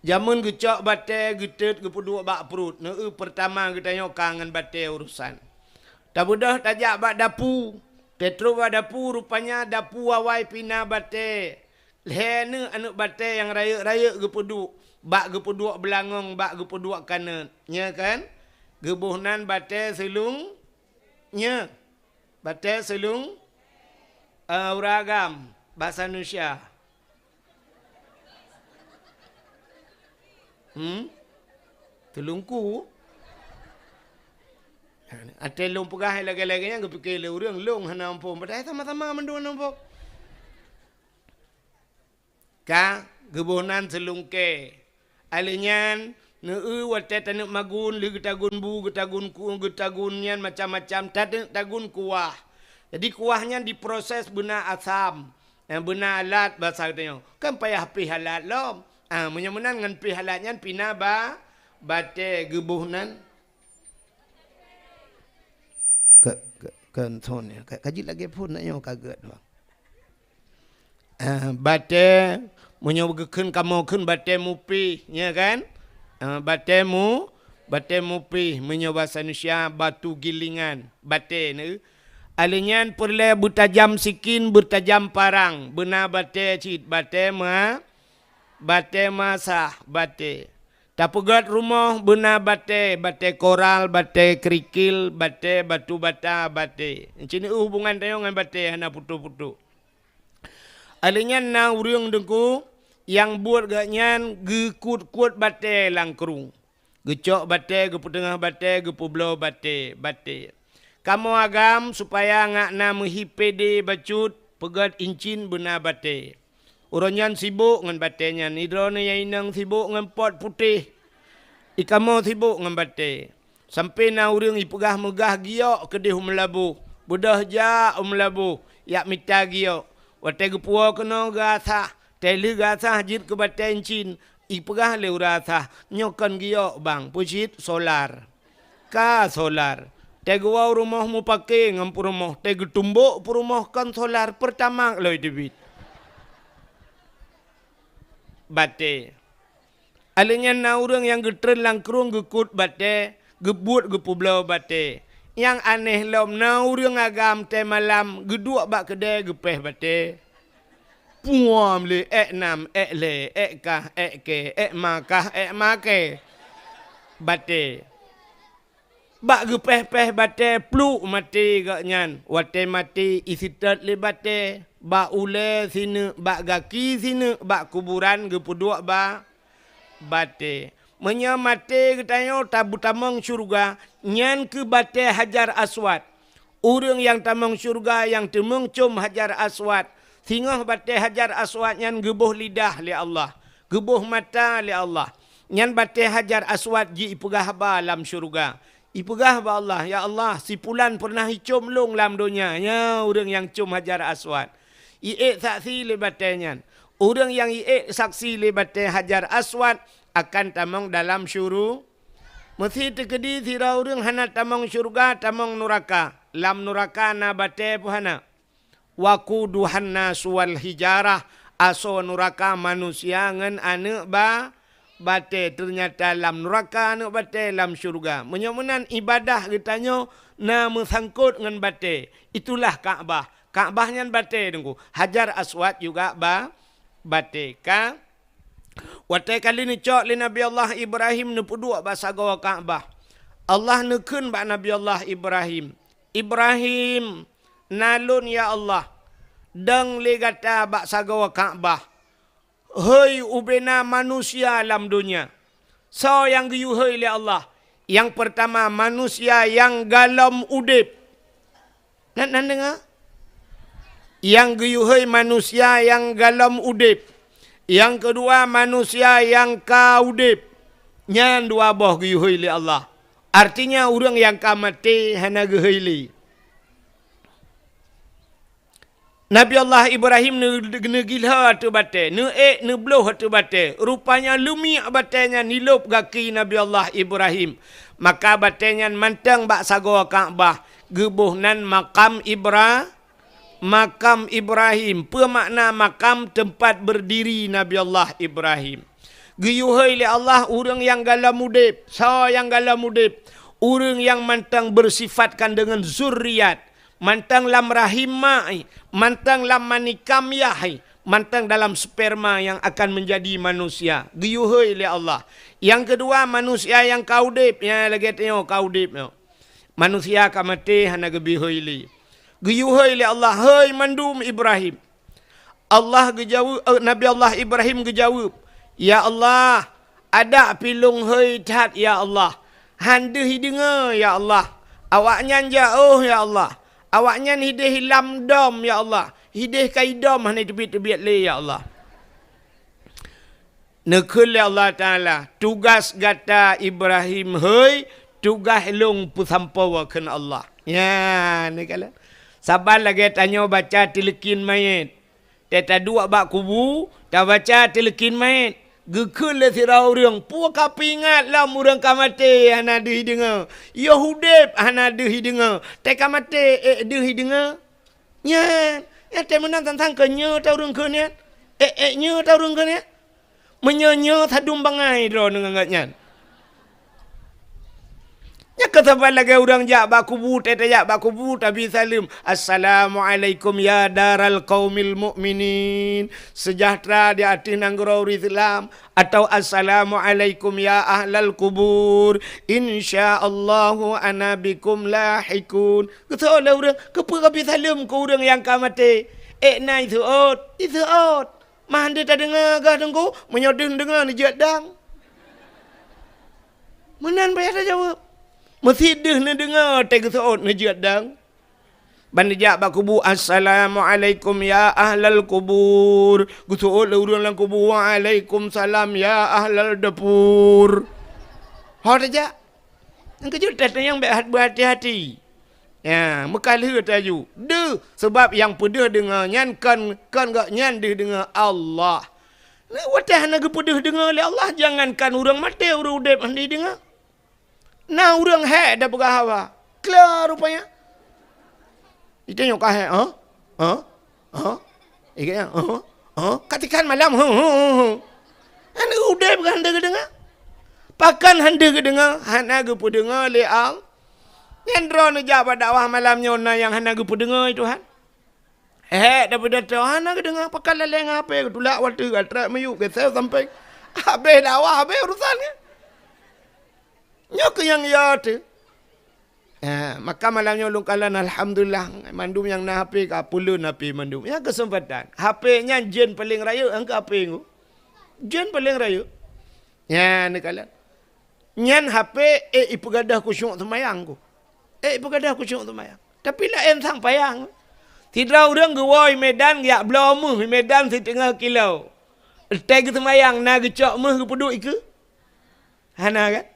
Jameun geucok batée geuteut geupeuduek bak pruet, neu-eu peurtama geutanyoe ka ngon batée urosan. Tabeudôh tajak bak dapu, tée trok bak dapu rupanya dapu awai pih na batée. Lhée neu aneuëk batée nyang rayeuk-rayeuk geupeuduek, bak geupeuduek beulangong, bak geupeuduek kanot. Nyoe kan? Geuboh nan batée seulung, nyoe. Batée seulung, eh, ureuëng agam, bahasa Indonesia. Hmm? Teulungku? Até lôn peugah lagée-lagée nyan geupike lé ureuëng, lôn hana muphom. Padahai sama-sama mandum hana muphom. Ka geuboh nan seulungkée. Alheuh nyan, neu-eu watée taneuk magun, lheueh geutagun bu, geutagun ku, geutagun nyan macam-macam, taneuk tagun kuah. Jadi kuah nyan diproses beuna asam, eh, beuna alat basa geutanyoe. Kan payah pih alat lom. Ah, meunyoe meunan ngon pih alat nyan pih na ba, batée geuboh nan. Ka, ka, ka thon ya. Ka, ka jeuet lagée phon na nyoe ka gét, bang. Ah, batée, meunyoe geukheun kamoe kheun batée mupih, ya kan? Ah, batée mu-, batée mupih, meunyoe bahasa Indonesia batu gilingan, batée neu. Alheuh nyan peureulée beutajam sikin, beutajam parang, beuna batée cit, batée ma-, batée masah, batée. Tapeugét rumoh beuna batée, batée koral, batée kerikil, batée batu bata, batée. Cit neu hubungan tanyoe ngon batée hana putôh-putôh. Alheuh nyan na ureuëng teungku nyang buet geuh nyan geukut-kut batée lam krueng. Geucok batée, geupeuteungoh batée, geupeubloe batée, batée. Kamoe agam supaya ngak na meuhi pédé bacut, peugét incin beuna batée. Uroe nyan sibok ngon batée nyan, idroeneuh nyang inong sibok ngon pot putéh. Ikamoe sibok ngon batée. Sampoe na ureuëng ipeugah meugah giok keudeh u meulaboh. Beudôh jak u meulaboh, jak mita giok. Watée geupuwoe keunoe geuasah, tée lheueh geuasah jeuet keu batée incin, ipeugah lé ureuëng asah, "Nyoe kon giok, bang, peue cit solar." Ka solar. Tée geuwoe u rumoh mupake ngon peurumoh, tée geutumbok peurumoh kon solar, peurtamax loi teubiet. Batée. Alheuh nyan na ureuëng nyang geutreun lam krueng geukut batée, geubuet geupeubloe batée. Nyang aneh lom na ureuëng agam tée malam geuduek bak keudée geupéh batée. Puam lé ék nam, ék lhée, ék kah, ék kée, ék makah, ék makée. batée. Bak geupéh-péh batée, pluk maté gobnyan. Watée maté, iseutôt lé batée. Bak ulée sineuk, bak gaki sineuk, bak kuburan geupeuduek ba-, batée. Meunyoe maté geutanyoe tabu-, tamong syeuruga, nyan keuh batée Hajar Aswad. Ureuëng nyang tamong syeuruga nyang teumeung com Hajar Aswad, singoh batée Hajar Aswad nyan geuboh lidah lé Allah, geuboh mata lé Allah. Nyan batée Hajar Aswad jipeugah haba lam syeuruga. Ipeugah bak Allah, "Ya Allah, si pulan peureunah icom lôn lam donya." Nyan ureuëng nyang com Hajar Aswad. Iék saksi lé batée nyan. Ureuëng nyang iék saksi lé batée Hajar Aswad akan tamong dalam syuru-, Meusé teukeudi sidroe ureuëng hana tamong syeuruga, tamong nuraka. Lam nuraka na batée peue hana? "Waquduhan nasu wal hijarah", asoe nuraka manusia ngon aneuëk ba-, batée. Teunyata lam nuraka aneuëk batée, lam syeuruga. Meunyoe meunan ibadah geutanyoe na meusangkot ngon batée. Itulah Ka'bah. Ka'bah nyan batée, Teungku. Hajar Aswad juga ba-, batée. Ka Watée ka lheueh neucok lé Nabi Allah Ibrahim neupeuduek bak sagoe Ka'bah, Allah neukheun bak Nabi Allah Ibrahim, "Ibrahim, na Lôn, ya Allah, dong lé gata bak sagoe Ka'bah. Hôi ubena manusia lam donya." Soe nyang geuyue hôi lé Allah? Nyang peurtama, manusia nyang gohlom udeb. Nan, nan deungoe? Nyang geuyue hôi manusia nyang gohlom udeb. Nyang keudua, manusia nyang ka udeb. Nyan dua boh geuyue hôi lé Allah. Artinya, ureuëng nyang ka maté hana geuhôi lé. Nabi Allah Ibrahim neu-, neugilho ateueh batée, neuék neubloh ateueh batée. Rupanya leumiek batée nyan nilôb gaki Nabi Allah Ibrahim. Maka batée nyan mantong bak sagoe Ka'bah, geuboh nan makam Ibra-, makam Ibrahim. Peue makna makam? Teumpat beurdiri Nabi Allah Ibrahim. Geuyue hôi lé Allah ureuëng nyang gohlom udeb. Soe nyang gohlom udeb? Ureuëng nyang mantong beusifatkan deungon zuriat. Mantong lam rahim mak, mantong lam manikam yah, mantong dalam sperma nyang akan meunjadi manusia, geuyue hôi lé Allah. Nyang keudua, manusia nyang ka udeb, nyang lagée tanyoe ka udeb nyoe. Manusia ka maté hana geubri hôi lé. Geuyue hôi lé Allah, "Hôi mandum Ibrahim." Allah geujaweueb, eh, Nabi Allah Ibrahim geujaweueb, "Ya Allah, adak pih lôn hôi that, ya Allah. Han deuh jideungoe, ya Allah. Awaknyan jak, oh, ya Allah. Awaknyan hideh lam dom, ya Allah. Hideh ka idom hana teubiet-teubiet lé, ya Allah." Neukheun lé Allah Taala, "Tugaih gata Ibrahim hôi, tugaih lôn peusampoe," kheun Allah. Nyan, neukalon. Saban lagée tanyoe baca teuleukin manyét. Teuh taduek bak kubu, tabaca teuleukin manyét. Geukheun lé sidroe ureuëng, "Peue ka peuingat lom ureuëng ka maté hana deuh jideungoe? Yoh udeb hana deuh jideungoe. Teuh ka maté, ék deuh jideungoe?" Nyan, nyan teuh meunan tantang keu nyoe ta ureuëng kheun nyan. Ék, ék nyoe ta ureuëng kheun nyan. Meunyoe nyoe sadum bangai droeneuh ngon gobnyan. Nyan keuh saban lagée ureuëng jak bak kubu, teuh tajak bak kubu, tabi saleuem, "Assalamualaikum ya daral qaumil mukminin." Sejahtera di ateueh nanggroe ureuëng Islam, atau, "Assalamualaikum ya ahlal kubur. Insyaallahu ana bikum lahikun." Geuseuôt lé ureuëng, "Keupeue kabi saleuem keu ureuëng nyang ka maté?" Ék na iseuôt, iseuôt. Mah han deuh tadeungoe gah Teungku, meunyoe deuh neudeungoe neujeuet dang. Meunan payah tajaweueb. Meusé deuh neudeungoe teuh geuseuôt neujeuet dang. Ban neujak bak kubu, "Assalamualaikum ya ahlal kubur." Geuseuôt lé ureuëng lam kubu, "Waalaikumsalam ya ahlal dapur." Ho tajak. Nyang keujeuet that nyang bék hat-, beuhati-hati. Ya, meukalheueh taju. Deuh, sabab nyang peudeuh deungoe nyan kon, kon gobnyan deuh deungoe, Allah. Nah, watée hana geupeudeuh deungoe lé Allah, jangankan ureuëng maté, ureuëng udeb hana deungoe. Na ureuëng hék tapeugah haba. Kla rupanya. Ditanyong ka hék, "Hah? Hah? Hah?" Ikat nyan, "Hah? Hah?" Katikan malam, "Hah, hah, hah, hah." Hana udeb kan hana geudeungoe. Pakon hana geudeungoe? Hana geupeudeungoe lé Allah. Nyan droeneuh jak bak dakwah malam nyoe na nyang hana geupeudeungoe Tuhan. Hék, tapi datang hana geudeungoe, pakon lalée ngon H P, geutulak watée, gatrek miyueb, geuseuh sampéng. Habéh dakwah, habéh urusan nyan. Nyoe keuh nyang yo teuh. Ha, maka malam nyoe lôn kalon, alhamdulillah, mandum nyang na H P ka peuleuen H P mandum. Nyan keuseumpatan. H P nyan jén paleng rayeuk, nyang keu H P nyoe. Jén paleng rayeuk. Nyan neukalon. Nyan H P, eh, ipeugadôh khusyuk seumayang ku. Eh, ipeugadôh khusyuk seumayang. Tapi laén sang payang. Sidroe ureuëng geuwoe i Medan geujak bloe méuh i Medan siteungoh kilo. Watée geuseumayang na geucok méuh geupeuduek ikeue? Hana kan?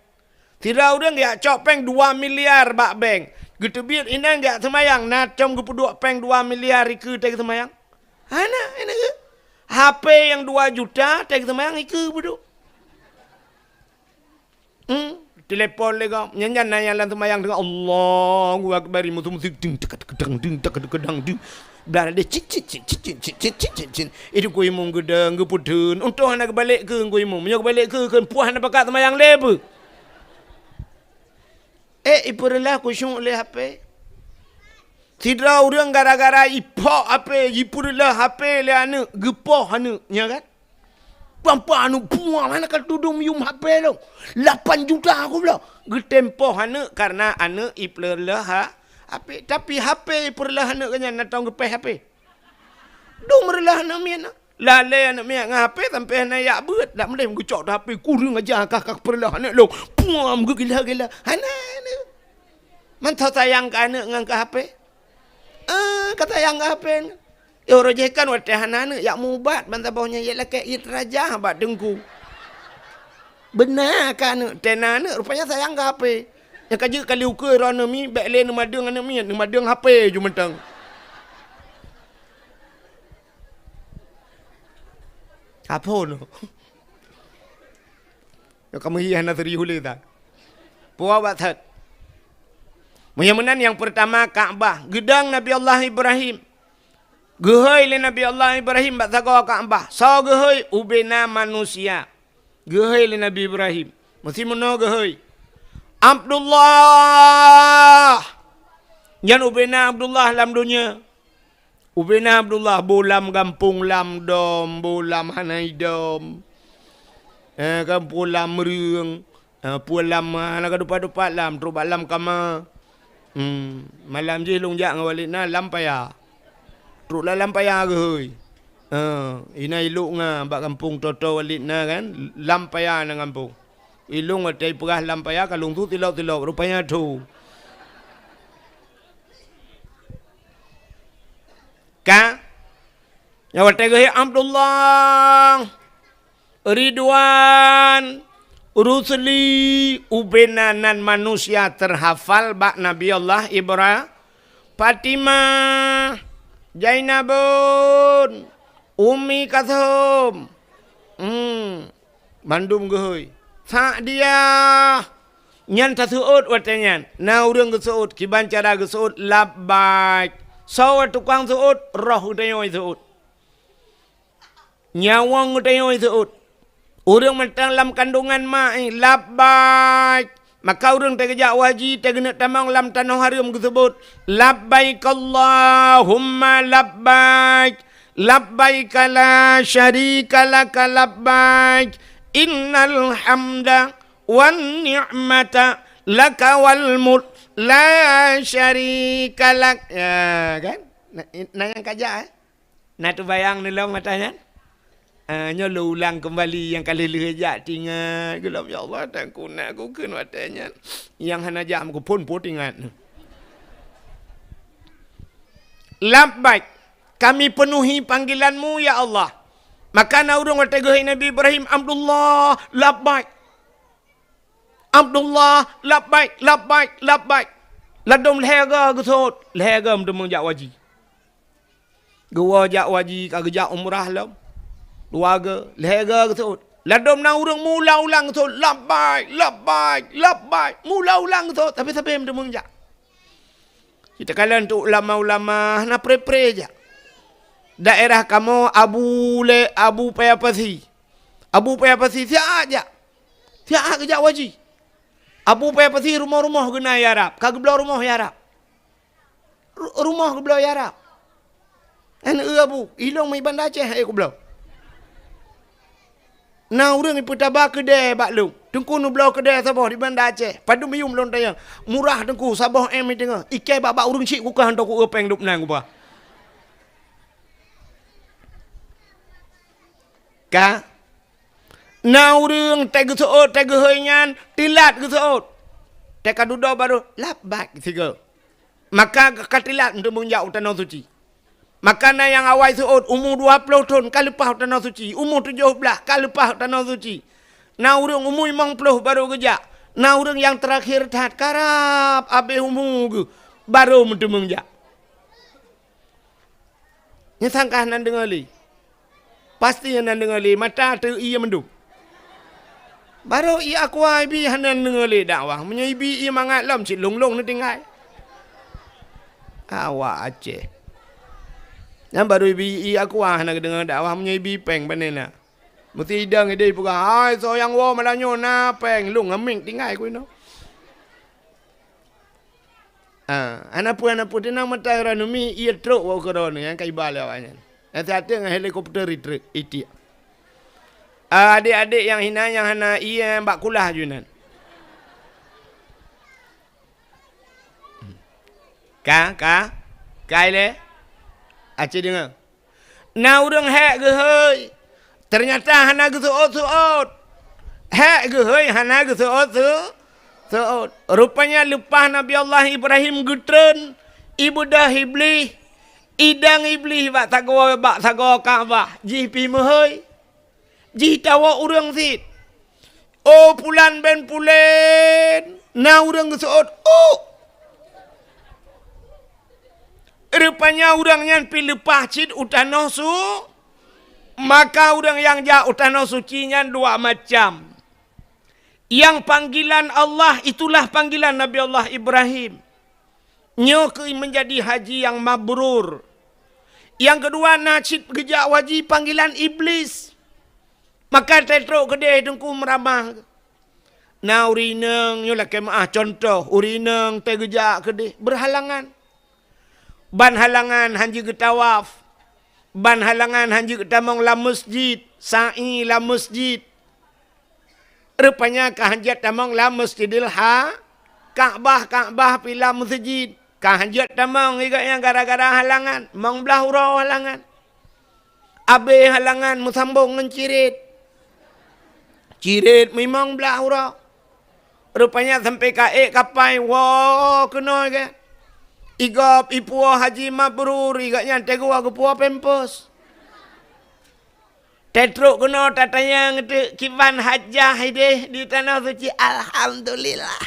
Sidroe ureuëng geujak cok péng dua miliar bak bank. Geuteubiet inan geujak seumayang, na com geupeuduek péng dua miliar ikeue watée geuseumayang? Hana, hana ke? H P nyang dua juta watée geuseumayang ikeue geupeuduek. Hmm, telepon lé gob. Nyan, nyan na nyang lam seumayang deungon Allahu Akbar, musu-musu ding tak tak dang ding tak tak dang ding. Blah deh cit cit cit. Itu ku imum geudang geupeuteun. Untung hana geubalek keu ku imum. Meunyoe geubalek keu, keu puah hana pakat seumayang lé beu. Eh, ipeureulah khusyuk lé H P. Sidroe ureuëng gara-gara iphok H P, ipeureulah H P lé aneuëk, geupoh aneuëk, nya kan? Pam-pam aneuëk buang hana ka tudum yum H P lom. Lapan juta aku bela. Geutem poh aneuëk karena aneuëk ipeureulah ha-, H P. Tapi H P ipeureulah aneuëk nyan na tong geupéh H P. Dum reulah aneuëk miet na. Lalé aneuëk miet ngon H P sampai hana jak beuet. Dak meuleh geucok teuh H P, kureueng aja kah, kah peureulah aneuëk lôn. Puam geugila-gila. Hana aneuëk. Mantong sayang keu aneuëk ngon keu H P. Eh, ka sayang keu H P. Eh, uroe jih kan watée hana aneuëk jak mubat ban saboh nyan jak lakée iet raja bak teungku. Beuna ka aneuëk, tena aneuëk rupanya sayang keu H P. Nyang ka jeuet kali ukeue droeneuh mi, bék lé neumadeueng aneuëk miet, neumadeueng H P ju mantong. Apo noh? Nyoe kamoe hi hana serius lé that. Puwa bak that. Meunyoe meunan nyang peurtama Ka'bah, geudong Nabi Allah Ibrahim. Geuhôi lé Nabi Allah Ibrahim bak sagoe Ka'bah. Soe geuhôi? Ubena manusia. Geuhôi lé Nabi Ibrahim. Meusimeunoe geuhôi. Abdullah! Nyan ubena Abdullah lam donya. Ubena Abdullah boh lam gampông lam dom, boh lam hana idom. Eh, gampông lam meureueng. Eh, peue lam, ah, hana ka dupat-dupat lam, trok bak lam kama. Hmm, malam jih lôn jak ngon Walid na lam paya. Trok lam, lam paya geuhôi. Eh, inan ilok nga bak gampông toto Walid na kan, lam paya na gampông. Ilong watée ipeugah lam paya ka lôn su tilok-tilok, rupanya tho. Ka? Nyan watée geuhôi Abdullah, Ridwan, Rusli, ubena nan manusia teuhafal bak Nabi Allah Ibra-, Fatimah, Zainabun, Ummi Kalsum. Hmm. Mandum geuhôi. Sa'diyah. Nyan taseuôt watée nyan. Na ureuëng geuseuôt, kiban cara geuseuôt, labbaik. Soe tukang seuôt, roh geutanyoe seuôt. Nyawöng geutanyoe seuôt. Ureuëng mantong lam kandungan ma, eh, labbaik. Maka ureuëng teugeujak haji, teugeuneuek tamong lam tanoh hareuem geuseubut, "Labbaik Allahumma labbaik, labbaik la syarika laka labbaik, innal hamda wan ni'mata laka wal mulk la syarika lak." Ya, kan? Na, na nyang kajak, eh? Na teubayang neulom mata nyan? Ah, nyoe lôn ulang keumbali nyang ka lheueh-lheueh jak teuingat. Geulom, "Ya Allah, tan kunak kukheun watée nyan." Nyang hana jak meukuphon-phon ingat. "Labbaik, kami penuhi panggilan-Mu, ya Allah." Maka na ureuëng watée geuhôi Nabi Ibrahim, "Abdullah, labbaik. Abdullah, labbaik, labbaik, labbaik." Ladom lhée goe geuseuôt, lhée goe meuteumé jak haji. Geuwoe jak haji ka geujak umrah lom. Dua goe, lhée goe geuseuôt. Ladom na ureuëng meuulang-ulang geuseuôt, "Labbaik, labbaik, labbaik." Meuulang-ulang geuseuôt, tapi sabe meuteumé jak. Kita kalon tu ulama-ulama na pre-pre jak. Daerah kamoe Abu le, Abu Paya Pasi. Abu Paya Pasi siat jak. Siat geujak haji. Abu Paya Pasi rumoh-rumoh geuna i Arab. Ka geubloe rumoh i Arab. Ru-, rumoh geubloe i Arab. Nyan eu Abu, ilong meuiban Aceh, eh, kubloe. Na ureuëng ipeutaba keudée bak lôn. Teungku neubloe keudè saboh di Banda Aceh. Padum yum lôn tanyong. Murah Teungku, saboh M i teungoh. Ikei bak-bak ureueng chik kukah hantom ku-eu péng dub nan kuba. Ka? Na ureueng teugeuseuôt, teuhôi nyan, teulat geuseuôt. Teuka dudoe barô, lap bat sigoe. Maka ka teulat untuk meunjak u Tanoh Suci. Maka na nyang awai seuôt umu dua ploh thon ka leupah u Tanoh Suci, umu tujoh blaih ka leupah u Tanoh Suci. Na ureueng umu limong ploh barô geujak, na ureueng nyang teurakhir that karab abéh umu geuh barô meuteumeung jak. Nyan sangkah nan deungoe lé. Pasti nan deungoe lé, mata teu ié mandum. Barô ié Aqua ibi hana deungoe lé dakwah. Meunyoe ibi ié mangat lom cit lông-lông neutinggai. Awak Aceh. Nyan barô ibi ié Aqua hana geudeungoe dakwah meunyoe ibi péng pane na. Meusidang ideh peugah, "Hai, soe nyang woe malam nyoe na péng, lông ngon mic tinggai ku inoe." Ah, hana peue, hana peue, teunang meutai ranumi, ié trok woe keudroe nyang ka iba lé awaknyan. Nyang siat teuk ngon helikopter itreuk, itiek. Ah, adék-adék nyang hina nyang hana ié bak kulah ju nan. Ka, ka, ka ilée? Aci deungoe. Na ureuëng hék geuhôi, teunyata hana geuseuôt-seuôt. Hék geuhôi hana geuseuôt-seu-, seuôt. Rupanya leupah Nabi Allah Ibrahim geutreun, ibeudoh Iblih, idong Iblih bak sagoe, bak sagoe Ka'bah, jih pih meuhôi. Jih tawoe ureuëng cit. Oh, pulan bin pulen, na ureuëng geuseuôt, "Oh!" Rupanya ureuëng nyan pih leupah cit u tanoh su-, maka ureuëng nyang jak u tanoh suci nyan dua macam. Nyang panggilan Allah, itulah panggilan Nabi Allah Ibrahim. Nyoe keuh meunjadi haji nyang mabrur. Nyang keudua na cit geujak haji panggilan Iblis. Maka teutrok keudeh teungku meuramah. Na ureuëng inong, nyoe lakée meuáh contoh, ureuëng inong teugeujak keudeh beurhalangan. Ban halangan hana jeuet geutawaf. Ban halangan hana jeuet geutamong lam masjid, sa'i lam masjid. Rupanya ka hana jeuet tamong lam Masjidil Ha-, Ka'bah, Ka'bah pih lam masjid. Ka hana jeuet tamong, iga nyang gara-gara halangan, mong blaih uroe halangan. Abéh halangan meusambong ngon cirit. Cirit mimong blaih uroe. Rupanya sampai ka ék kapai, woe keunoe gét. Igob ipuwoe haji mabrur, iga nyan teugua geupuwoe pampers. Teutrok keunoe tatanyong teuk kiban hajah ideh di tanoh suci, alhamdulillah.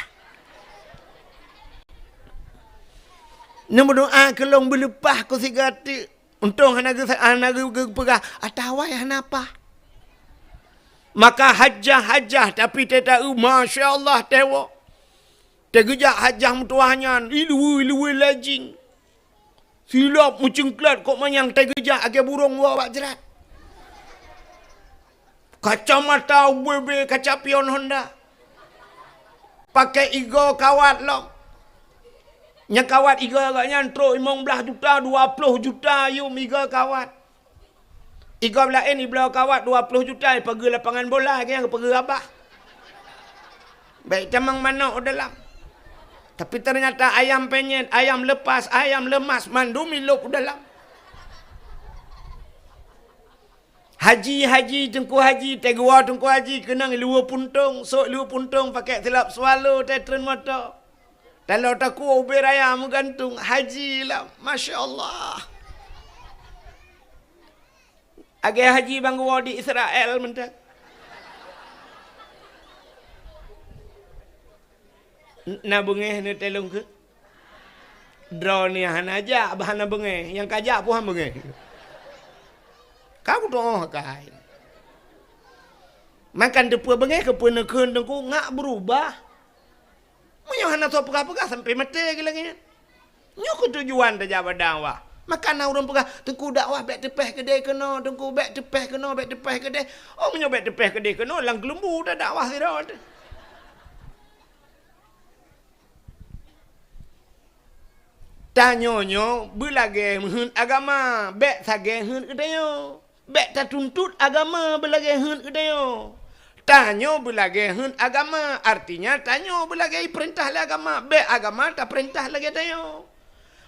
Neumeudoa keu lôn beuleupah keu sigoe teuk. Untông hana geu-, hana geu-, geupeugah, "Atawa hana pah." Maka hajah-hajah, tapi teuta-eu, masya Allah, tewoe. Teugeujak hajah meutuwah nyan, iluwe-iluwe lajing. Silop meucengklat kok manyang teugeujak lagée burông woe bak jrat. Kacamata ubé-bé kaca pion Honda. Pakai igoe kawat lom. Nyang kawat igoe gobnyan trok limong blaih juta, dua ploh juta yum igoe kawat. Igob laén ibloe kawat dua ploh juta, ipageue lapangan bola, nyang geupageue abah. Bék tamong manok u dalam. Tapi teunyata ayam penyet, ayam lepas, ayam lemas, mandum ilop u dalam. Haji, haji, teungku haji, teugeuwoe teungku haji, keunong luweue puntông, sôk luweue puntông, pakai silop swallow, teutreun moto. Taloe takue ubé raya meugantung, haji lam, masya Allah. Agée haji ban geuwoe di Israel mantong. N-, na beungéh neuteulông keu? Droeneuh hana jak, bah hana beungéh. Nyang ka jak pun han beungéh. Ka kutoh kai. Makan teupeu beungéh keu peuneukheun teungku ngak beurubah. Meunyoe hana soe peugah-peugah sampai maté geuh lagée nyan. Nyoe keuh tujuan tajak bak dakwah. Maka na ureuëng peugah, "Teungku dakwah bék teupéh keudeh keunoe, teungku bék teupéh keunoe, bék teupéh keudeh." Oh, meunyoe bék teupéh keudeh keunoe, lam keulumbu tadakwah sidroe teuh. Tanyoe nyoe beulagée meuheuet agama, bék sagée heuet geutanyoe. Bék tatuntut agama beulagée heuet geutanyoe. Tanyoe beulagée heuet agama, artinya tanyoe beulagée ipeurintah lé agama, bék agama tapeurintah lagée tanyoe.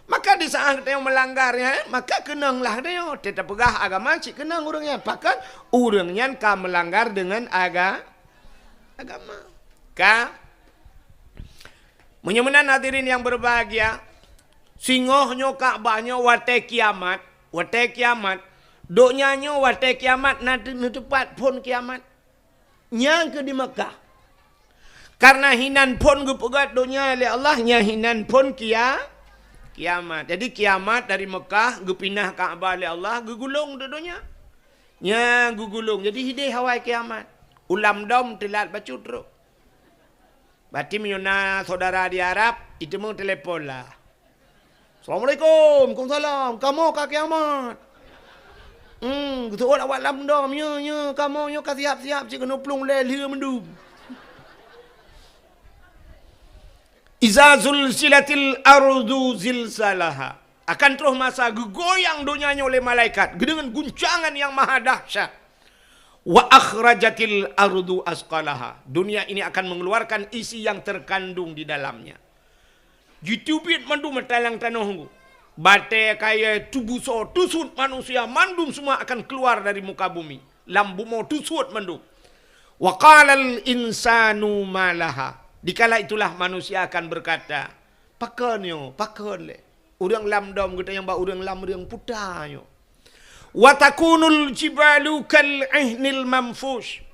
Maka di saát tanyoe meulanggar nyan, maka keunong lah tanyoe. Teupeugah agama cit keunong ureuëng nyan, pakon ureuëng nyan ka meulanggar deungon aga-, agama. Ka. Meunyoe meunan hadirin nyang berbahagia, singoh nyoe Ka'bah nyoe watée kiamat, watée kiamat, donya nyoe watée kiamat na teu-, neuteupat phon kiamat. Nyang keu di Meukah. Karena hinan phon geupeugét donya lé Allah, nyan hinan phon kia-, kiamat. Jadi kiamat dari Meukah geupinah Ka'bah lé Allah geugulong di donya. Nyan geugulong. Jadi hideh awai kiamat. U lam dom teulat bacut trok. Berarti meunyoe na saudara di Arab, iteumeung telepon lah. "Assalamualaikum." "Waalaikumsalam. Kamoe ka kiamat." "Hmm, geuseuôt awak lam dom, nyoe, nyoe, kamoe nyoe ka siap-siap cit keunoe plueng lé lheueh mandum." "Iza zulzilatil ardu zilzalaha." Akan troh masa geugoyang donya nyoe lé malaikat, geudeungon guncangan nyang maha dahsyat. "Wa akhrajatil ardu asqalaha." Dunia ini akan mengeluarkan isi yang terkandung di dalamnya. Jiteubiet mandum mata lam tanoh nyoe. Batée, kayée, tubusoe, teusut manusia, mandum semua akan keluar dari muka bumi. Lam bumoe teusut mandum. "Wa qalal insanu ma laha." Dikala itulah manusia akan berkata, "Pakon nyoe, pakon lé? Ureuëng lam dom geutanyong bak ureuëng lam ureuëng puta nyoe." "Wa takunul jibalu kal ihnil manfush."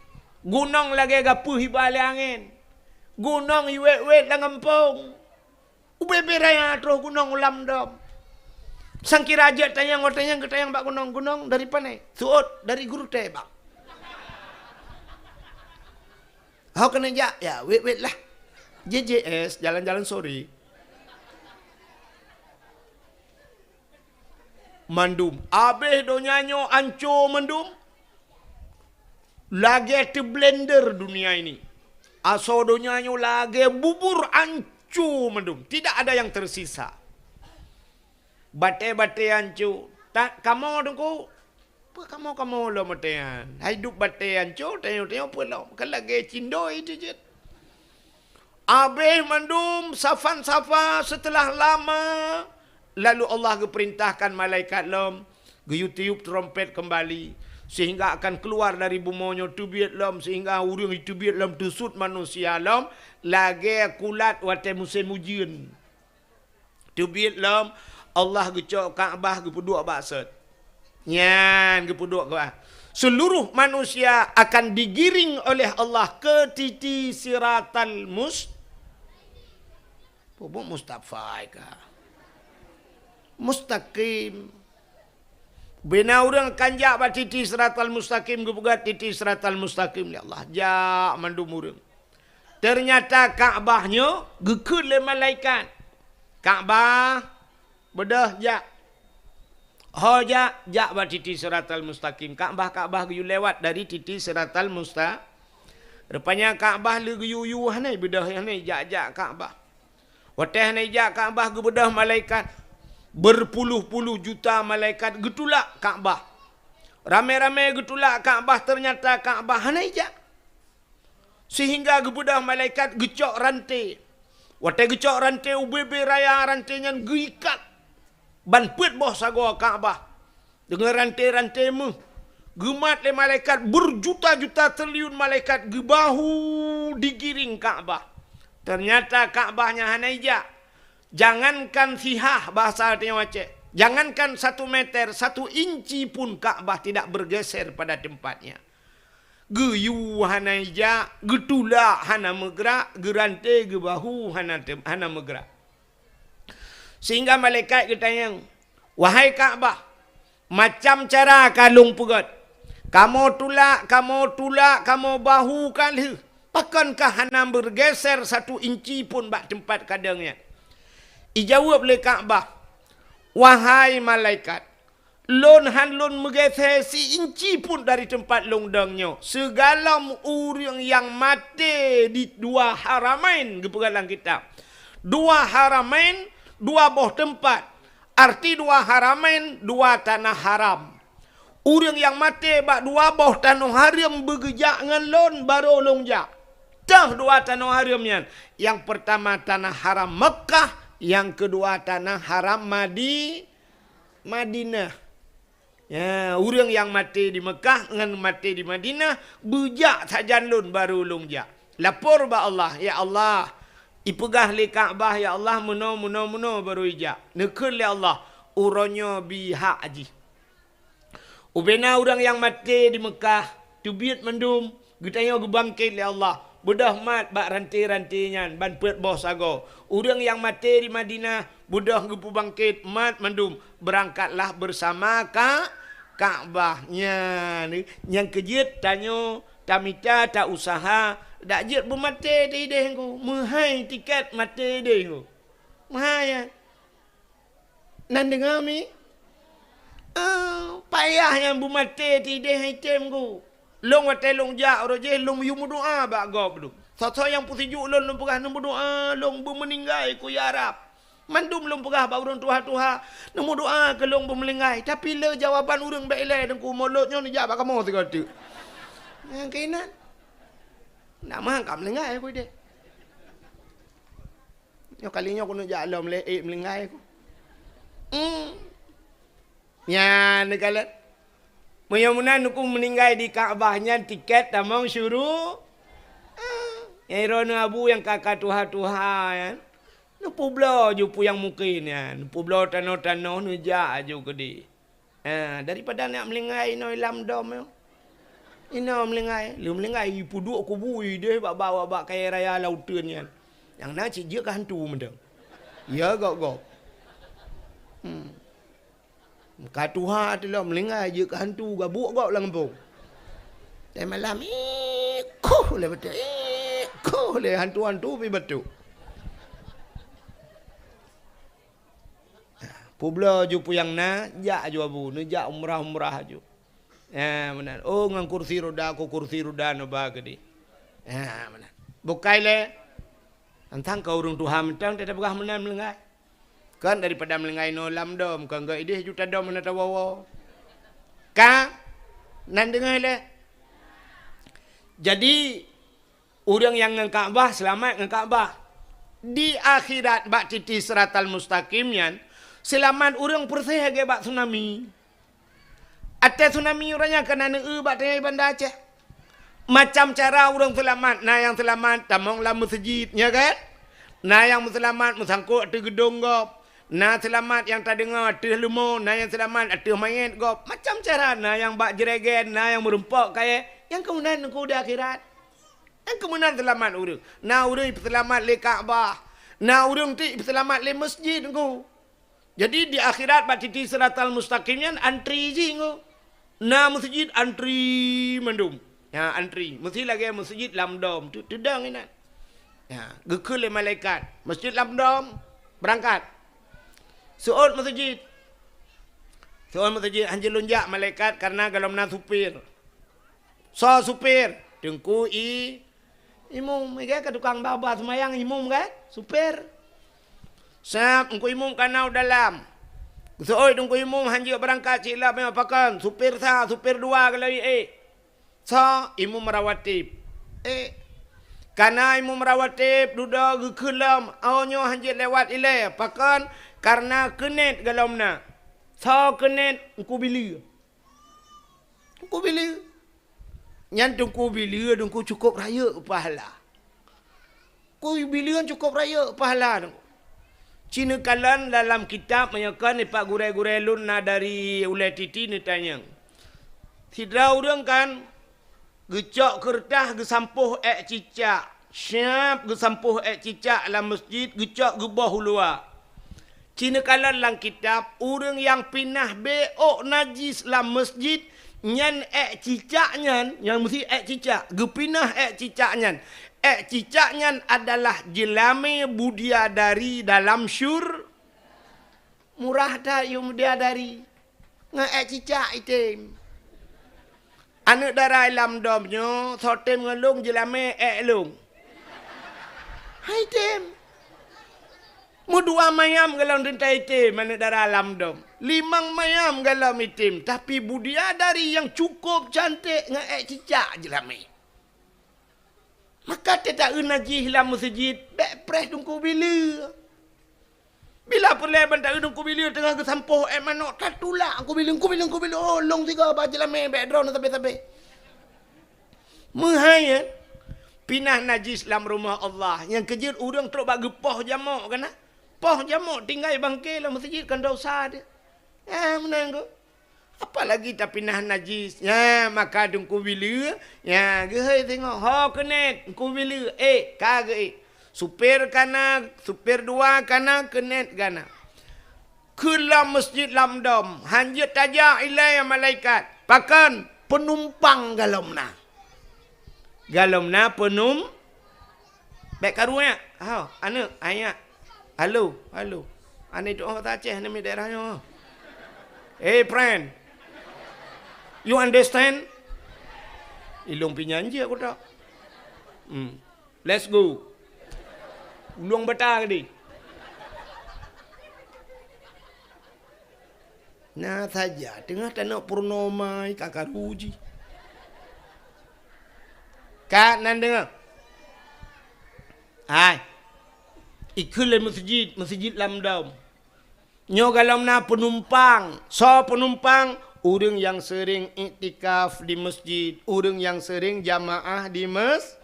Gunong lagée gapeuh iba lé angén. Gunong iwét-wét lam gampông. Ubé-bé raya troh gunong u lam dom. Sangkira jeuet tanyong, watée nyan geutanyong bak gunong, "Gunong dari pane?" "Seuôt, dari Gurutée, Bang." "Ho keuneuk jak?" "Ya, wét-wét lah." J J S, jalan-jalan sore. Mandum. Abéh donya nyoe anco mandum. Lagée teublender dunia ini. Asoe donya nyoe lagée bubur anco mandum. Tidak ada yang tersisa. Batée-batée anco. Ta-, kamoe Teungku, peue kamoe-kamoe lom watée nyan? Hai duek batée anco, tanyoe-tanyoe peue lom? Kan lagée cindoi teuh jeuet. Abéh mandum safan-safa seuteulah lama, lalu Allah geupeurintahkan malaikat lom, geuyue tiup trumpet keumbali, seuhingga akan keuluwa dari bumoe nyoe teubiet lom, seuhingga ureuëng jiteubiet lom teusut manusia lom, lagée kulat watée musém ujeuen. Teubiet lom, Allah geucok Ka'bah geupeuduek bak sot. Nyan geupeuduek Ka'bah. Seluruh manusia akan digiring oleh Allah ke titi siratal mus-, pupuk Mustafa ka. Mustaqim. Bina ureuëng akan jak bak titi siratal mustaqim, geupeugah titi siratal mustaqim lé Allah. Jak mandum ureuëng. Ternyata Ka'bah nyoe geukheun lé malaikat. "Ka'bah, beudôh jak. Ho jak, jak bak titi siratal mustaqim." Ka'bah, Ka'bah geuyue lewat dari titi siratal musta-, rupanya Ka'bah lé geuyue-yue hana beudôh, hana jak-jak Ka'bah. Watée hana jak Ka'bah geubeudôh malaikat, berpuluh-puluh juta malaikat geutulak Ka'bah. Ramé-ramé geutulak Ka'bah, ternyata Ka'bah hana jak. Seuhingga geubeudôh malaikat geucok ranté. Watée geucok ranté, ubé-bé raya ranté nyan geuikat ban peuet boh sagoe Ka'bah deungon ranté-ranté méuh. Geumat lé malaikat, berjuta-juta triliun malaikat geubahu digiring Ka'bah. Ternyata Ka'bah nyan hana ijak. Jangankan sihah, bahasa tanyoe Aceh, jangankan satu meter, satu inci pun Ka'bah tidak bergeser pada tempatnya. Geuyue hana ijak, geutulak hana meugrak, geuranté geubahu hana tem-, hana meugrak. Sehingga malaikat geutanyong, "Wahai Ka'bah, macam cara ka lôn peugét. Kamoe tulak, kamoe tulak, kamoe bahu ka lheueh. Pakon ka hana bergeser satu inci pun bak teumpat kadang nyan?" Ijaweueb lé Ka'bah, "Wahai malaikat, lôn han lôn meugeusé si inci pun dari teumpat lôn dong nyoe, sigohlom ureuëng nyang maté di dua haramain," geupeugah lam kitab. Dua haramain, dua boh teumpat. Arti dua haramain, dua tanah haram. Ureuëng nyang maté bak dua boh tanoh hareuem beugeujak ngon lôn, barô lôn jak. Toh dua tanoh hareuem nyan. Nyang peurtama tanah haram Meukah, nyang keudua tanah haram Madi-, Madinah. Ya, ureuëng nyang maté di Meukah ngon maté di Madinah, beujak sajan lôn barô lôn jak. Lapor bak Allah, "Ya Allah, ipeugah lé Ka'bah, ya Allah, meunoe, meunoe, meunoe barô ijak." Neukheun lé Allah, "Uroe nyoe bi hak jih." Ubena ureuëng nyang maté di Meukah, teubiet mandum, geutanyoe geubangket lé Allah, beudôh mat bak ranté-ranté nyan ban peuet boh sagoe. Ureuëng nyang maté di Madinah, beudôh geupeubangket mat mandum, beurangkatlah beusama Ka-, Ka'bah. Nyan, nyang keujeuet tanyoe tamita ta-useuha, dak jeuet beumaté di idéh ngku, meuhai tiket maté idéh ngku. Meuhai, ya. Nan deungoe mi? Ah, payah nyang beumaté ti idéh item ku. Lôn watée lôn jak uroe jéh lôn yue meudoá bak gob lôn. Soe-soe nyang peusijuek lôn, lôn peugah, "Neumeudoá lôn beumeuninggai ku ya Rab." Mandum lôn peugah bak ureuëng tuha-tuha, "Neumeudoá keu lôn beumeuninggai." Tapi le jawaban ureuëng bék ilée deungku, mulot nyoe neujak bak kamoe sigoe teuk. Nyang keuinan. Nak meuhan ka meuninggai ku idéh. Nyoe kali nyoe keuneuk jak lom lé ék meuninggai ku. Hmm. Nyan neukalon. Meunyoe meunan neuku meuninggai di Ka'bah nyan tiket tamong syuru-, ah. Nyang droeneuh abu nyang ka-ka tuha-tuha nyan. Neupeubloe ju peue nyang mungken nyan. Neupeubloe tanoh-tanoh neujak aju keudeh. Ha, daripada nak meulinggai inoe lam dom nyoe. Inoe meulinggai, lheueh meulinggai ipeuduek kubu ideh bak, bak, bak, bak kayèe raya lauteuen nyan. Nyang na cit jeuet keu hantu mantong. Ya, gob-gob. Hmm. Ka tuha teulom meulinggai jeuet keu hantu gabuek gob lam gampông. Teumalam, ikhoh lé bateuk, ikhoh lé hantu-hantu pi bateuk. Peubloe ju peue nyang na, jak aju abu, neujak umrah-umrah aju. Ha, meunan. Oh, ngon kursi roda, ku kursi roda neuba keudeh. Ha, meunan. Bukai lé. Tantang keu ureuëng tuha mantong, teupeugah meunan meulinggai. Kan daripada meulinggai inoe lam dom, kan geu ideh juta dom hana tawoe-woe. Ka? Nan deungoe lé. Jadi, ureuëng nyang ngon Ka'bah, seulamat ngon Ka'bah. Di akhirat bak titi siratal mustaqim nyan, seulamat ureuëng peureuseh lagée bak tsunami. Até tsunami uroe nyan ka na neueu bak tengah Banda Aceh. Macam cara ureuëng seulamat, na nyang seulamat tamong lam meuseujid, nya kan? Na nyang meuseulamat meusangkot ateueh geudong gob. Na seulamat nyang tadeungoe ateueh leumo, na nyang seulamat ateueh manyét gob. Macam cara, na nyang bak jregen, na nyang meurumpok kayèe, nyang keumeunan ngon di akhirat. Nyang keumeunan seulamat ureuëng. Na ureuëng ipeuseulamat lé Ka'bah. Na ureuëng ti ipeuseulamat lé meuseujid ngon. Jadi di akhirat bak titi siratal mustaqim nyan antri jih ngon. Na meuseujid antri mandum. Ha, antri. Meuseujid lagée meuseujid lam dom. Tu teudong inan. Ha, geukheun lé malaikat. Meuseujid lam dom, beurangkat. Seuôt meuseujid. Seuôt meuseujid hanjeuet lôn jak malaikat kareuna golom na supir. Soe supir? Teungku I-, Imum. Igai ka tukang ba-ba seumayang imum kan? Supir. Sab, Teungku Imum ka na u dalam. Geuseuôt Teungku Imum hanjeuet beurangkat cit lom pakon. Supir sa, supir dua geulawét ék. Soe? Imum rawatib. Ék. Ka na imum rawatib dudoe geukheun lom, oh nyoe hanjeuet lewat ilée. Pakon? Kareuna keunet golom na. Soe keunet? Teungku Bileue. Teungku Bileue. Nyan Teungku Bileue, Teungku cukôp rayeuk pahala. Teungku Bileue cukôp rayeuk pahala Teungku. Ci neukalon dalam kitab meunyoe kon nibak gurée-gurée lôn na dari ulée titi neutanyong. Sidroe ureuëng kan geucok keureutah geusampôh ék cicak. Siab geusampôh ék cicak lam meuseujid, geucok geuboh u luwa. Ci neukalon lam kitab, ureuëng nyang pinah bék ôk najis lam meuseujid, nyan ék cicak nyan, nyang meuseujid ék cicak, geupinah ék cicak nyan. Ék cicak nyan adalah jeulamé budiadari dalam syur-, Murah that yue muda dari. Ngon ék cicak item. Aneuëk dara lam dom nyoe, soe tem ngon lôn jeulamé ék lôn. Hai tem. Meudua mayam golom teuntèe item, aneuk dara lam dom. Limong mayam golom item, tapi bidadari nyang cukup cantik ngon èk cicak jeulamèe. Maka teuta-eu najih lam meuseujid, bèk preh Teungku Bileu. Bila peureulèe ban ta-eu Teungku Bileu teungoh geusampôh èk manok, tatulak Teungku Bileu, "Teungku Bileu, Teungku Bileu, oh, lôn sigoe bak jeulamèe, bèk droeneuh sabé-sabé." Meuhai, eh? Pinah najis lam rumoh Allah. Nyang keujeuet ureueng trok bak geupoh jamok kana. Poh jamok tinggai bangke lam meuseujid kan dosa teuh. Eh, meunan keuh. Apalagi tapinah najis. Nyan, maka Teungku Bileu, nyan, geuhôi singoh. Ho keunet, Teungku Bileu. Eh, ka geuék. Supir kana, supir dua kana, keunet kana. Keu lam meuseujid lam dom, hanjeuet tajak ilèe malaikat. Pakon? Peunumpang golom na. Golom na peunum-, Bèk karu nyak. Hao, aneuk, ayah. Halo, halo. Aneuk itu orang kata Aceh, aneuk daerah nyoe. Hey, friend. You understand? Ilong pinyan je aku tak. Hmm. Let's go. Ulong bata tadi. Na saja, teungoh tanok purnoma, ka karu jih. Ka nan deungoe? Hai. Ikheun lé meuseujid, meuseujid lam dom. Nyoe golom na peunumpang. Soe peunumpang? Ureueng nyang seuring iktikaf di meuseujid, ureueng nyang seuring jamaah di mes-,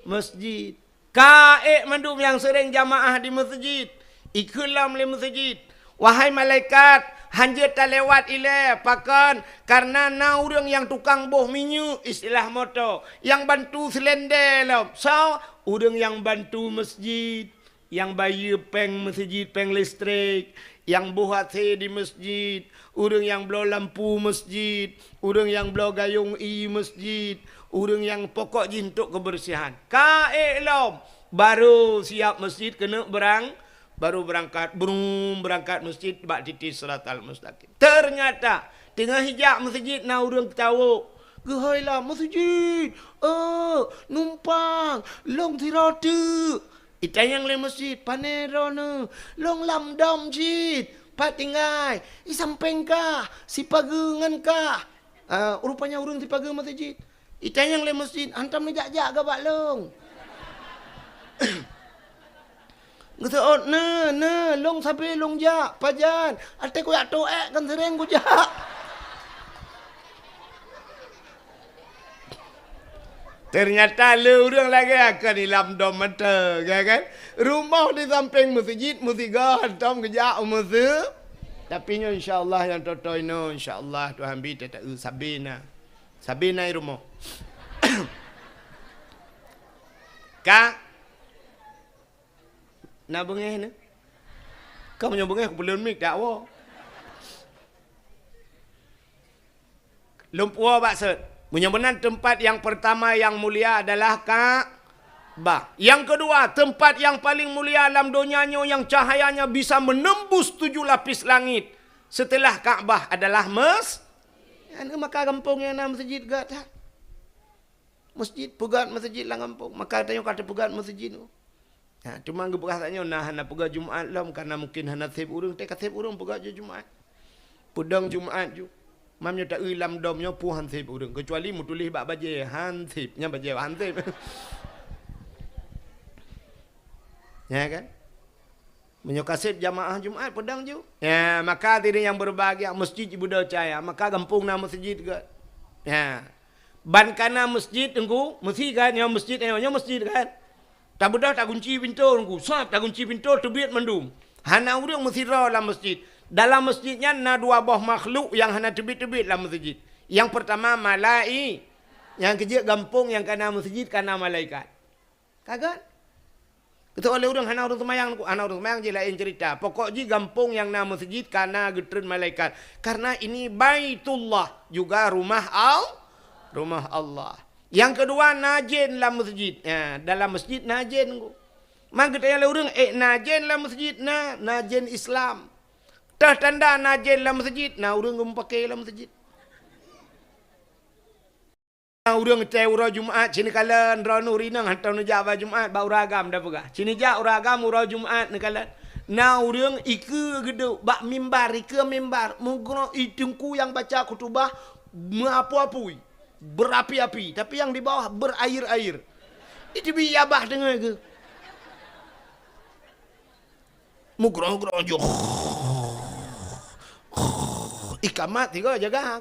meuseujid. Ka ék mandum nyang seuring jamaah di meuseujid, ikheun lom lé meuseujid, "Wahai malaikat, hanjeuet talewat ilée, pakon? Kareuna na ureuëng nyang tukang boh minyeuk, istilah moto, nyang bantu seulendé lom." Soe? Ureuëng nyang bantu meuseujid, nyang bayeue péng meuseujid, péng listrik, nyang boh AC di meuseujid, ureuëng nyang bloe lampu meuseujid, ureuëng nyang bloe gayong ié meuseujid, ureuëng nyang pokok jih untuk kebersihan. Ka ék lom, baru siap meuseujid keuneuk beurang-, baru beurangkat, brum, beurangkat meuseujid bak titi siratal mustaqim. Teunyata, teungoh ijak meuseujid na ureuëng tawök, "Geuhôi lam meuseujid, eu, numpang, lôn sidroe teuk." Itanyong lé meuseujid, "Pané droeneuh?" "Lôn lam dom jih." "Pat tinggai?" "Isampéng kah, sipageue ngon kah?" Ah, rupanya ureuëng sipageue meuseujid. Itanyong lé meuseujid, "Hantom neujak-jak gabak lôn?" Geuseuôt, "Na, na, lôn sabe lôn jak." "Pajan?" "Até kujak toh ék kan seuréng kujak." Teunyata le ureuëng lagée akan ilam dom mata, ya kan? Rumoh di sampéng meuseujid, meusigoe hantom geujak u meuseu-, tapi nyoe insya Allah nyang toe-toe inoe, insya Allah Tuhan bi tata-eu sabe na. Sabe na i rumoh. Ka? Na beungéh na? Ka meunyoe beungéh, kupeuleueng mik dak woe. Lôn puwoe bak sot. Meunyoe meunan, teumpat nyang peurtama nyang mulia adalah Ka'bah. Nyang keudua, teumpat nyang paleng mulia lam donya nyoe nyang cahayanya bisa menembus tujuh lapis langit setelah Ka'bah adalah mes-, nyan maka gampông nyang na meuseujid gét that. Meuseujid peugét meuseujid lam gampông, maka tanyoe ka teupeugét meuseujid. Ha, teuma geupeugah tanyoe na hana peugét Jumat lom, kareuna mungken hana sép ureuëng, teuka sép ureuëng peugét ju Jumat. Peudong Jumat ju. Mam nyoe ta-eu lam dom nyoe peue han sép ureuëng, keucuali meutuléh bak bajée han sép, nyan bajée han sép. Ya kan? Meunyoe ka sép jamaah Jumat, peudong ju. Ya, maka hadirin yang berbahagia, meuseujid jibeudôh cahya, maka gampông na meuseujid gét. Ya. Ban ka na meuseujid, Teungku, meusi kan, nyoe meuseujid, nyoe, nyoe meuseujid kan. Tabeudôh tagunci pintoe, Teungku, sab tagunci pintoe, teubiet mandum. Hana ureuëng meusidroe lam meuseujid. Dalam meuseujid nyan na dua boh makhluk nyang hana teubiet-teubiet lam meuseujid. Nyang peurtama malai-, nyang keujeuet gampông nyang ka na meuseujid ka na malaikat. Ka gét? Geuteupeue lé ureuëng hana ureuëng seumayang, hana ureuëng seumayang jih laén ceurita. Pokok jih gampông nyang na meuseujid ka na geutreun malaikat. Kareuna ini Baitullah, juga rumah Al-, rumah Allah. Nyang keudua, na jén lam meuseujid. Ya, dalam meuseujid na jén. Man geutanyong lé ureuëng, "Eh, na jén lam meuseujid?" Na, na jén Islam. Teuh tanda na jén lam meuseujid, na ureuëng geumeupaké lam meuseujid. Ureuëng teu uroe Jumat, ci neukalon, droeneuh rinong hantom neujak bak Jumat, bak ureuëng agam da peugah. Ci neujak ureuëng agam uroe Jumat neukalon. Na ureuëng ikeue geuduek bak mimbar, ikeue mimbar, meugroe i teungku nyang baca khutubah meuapui-apui, berapi-api, tapi nyang di bawah berair-air. Itu bi yabah deungoe geuh. Meugroe-groe ju. Ikamat tiga jaga.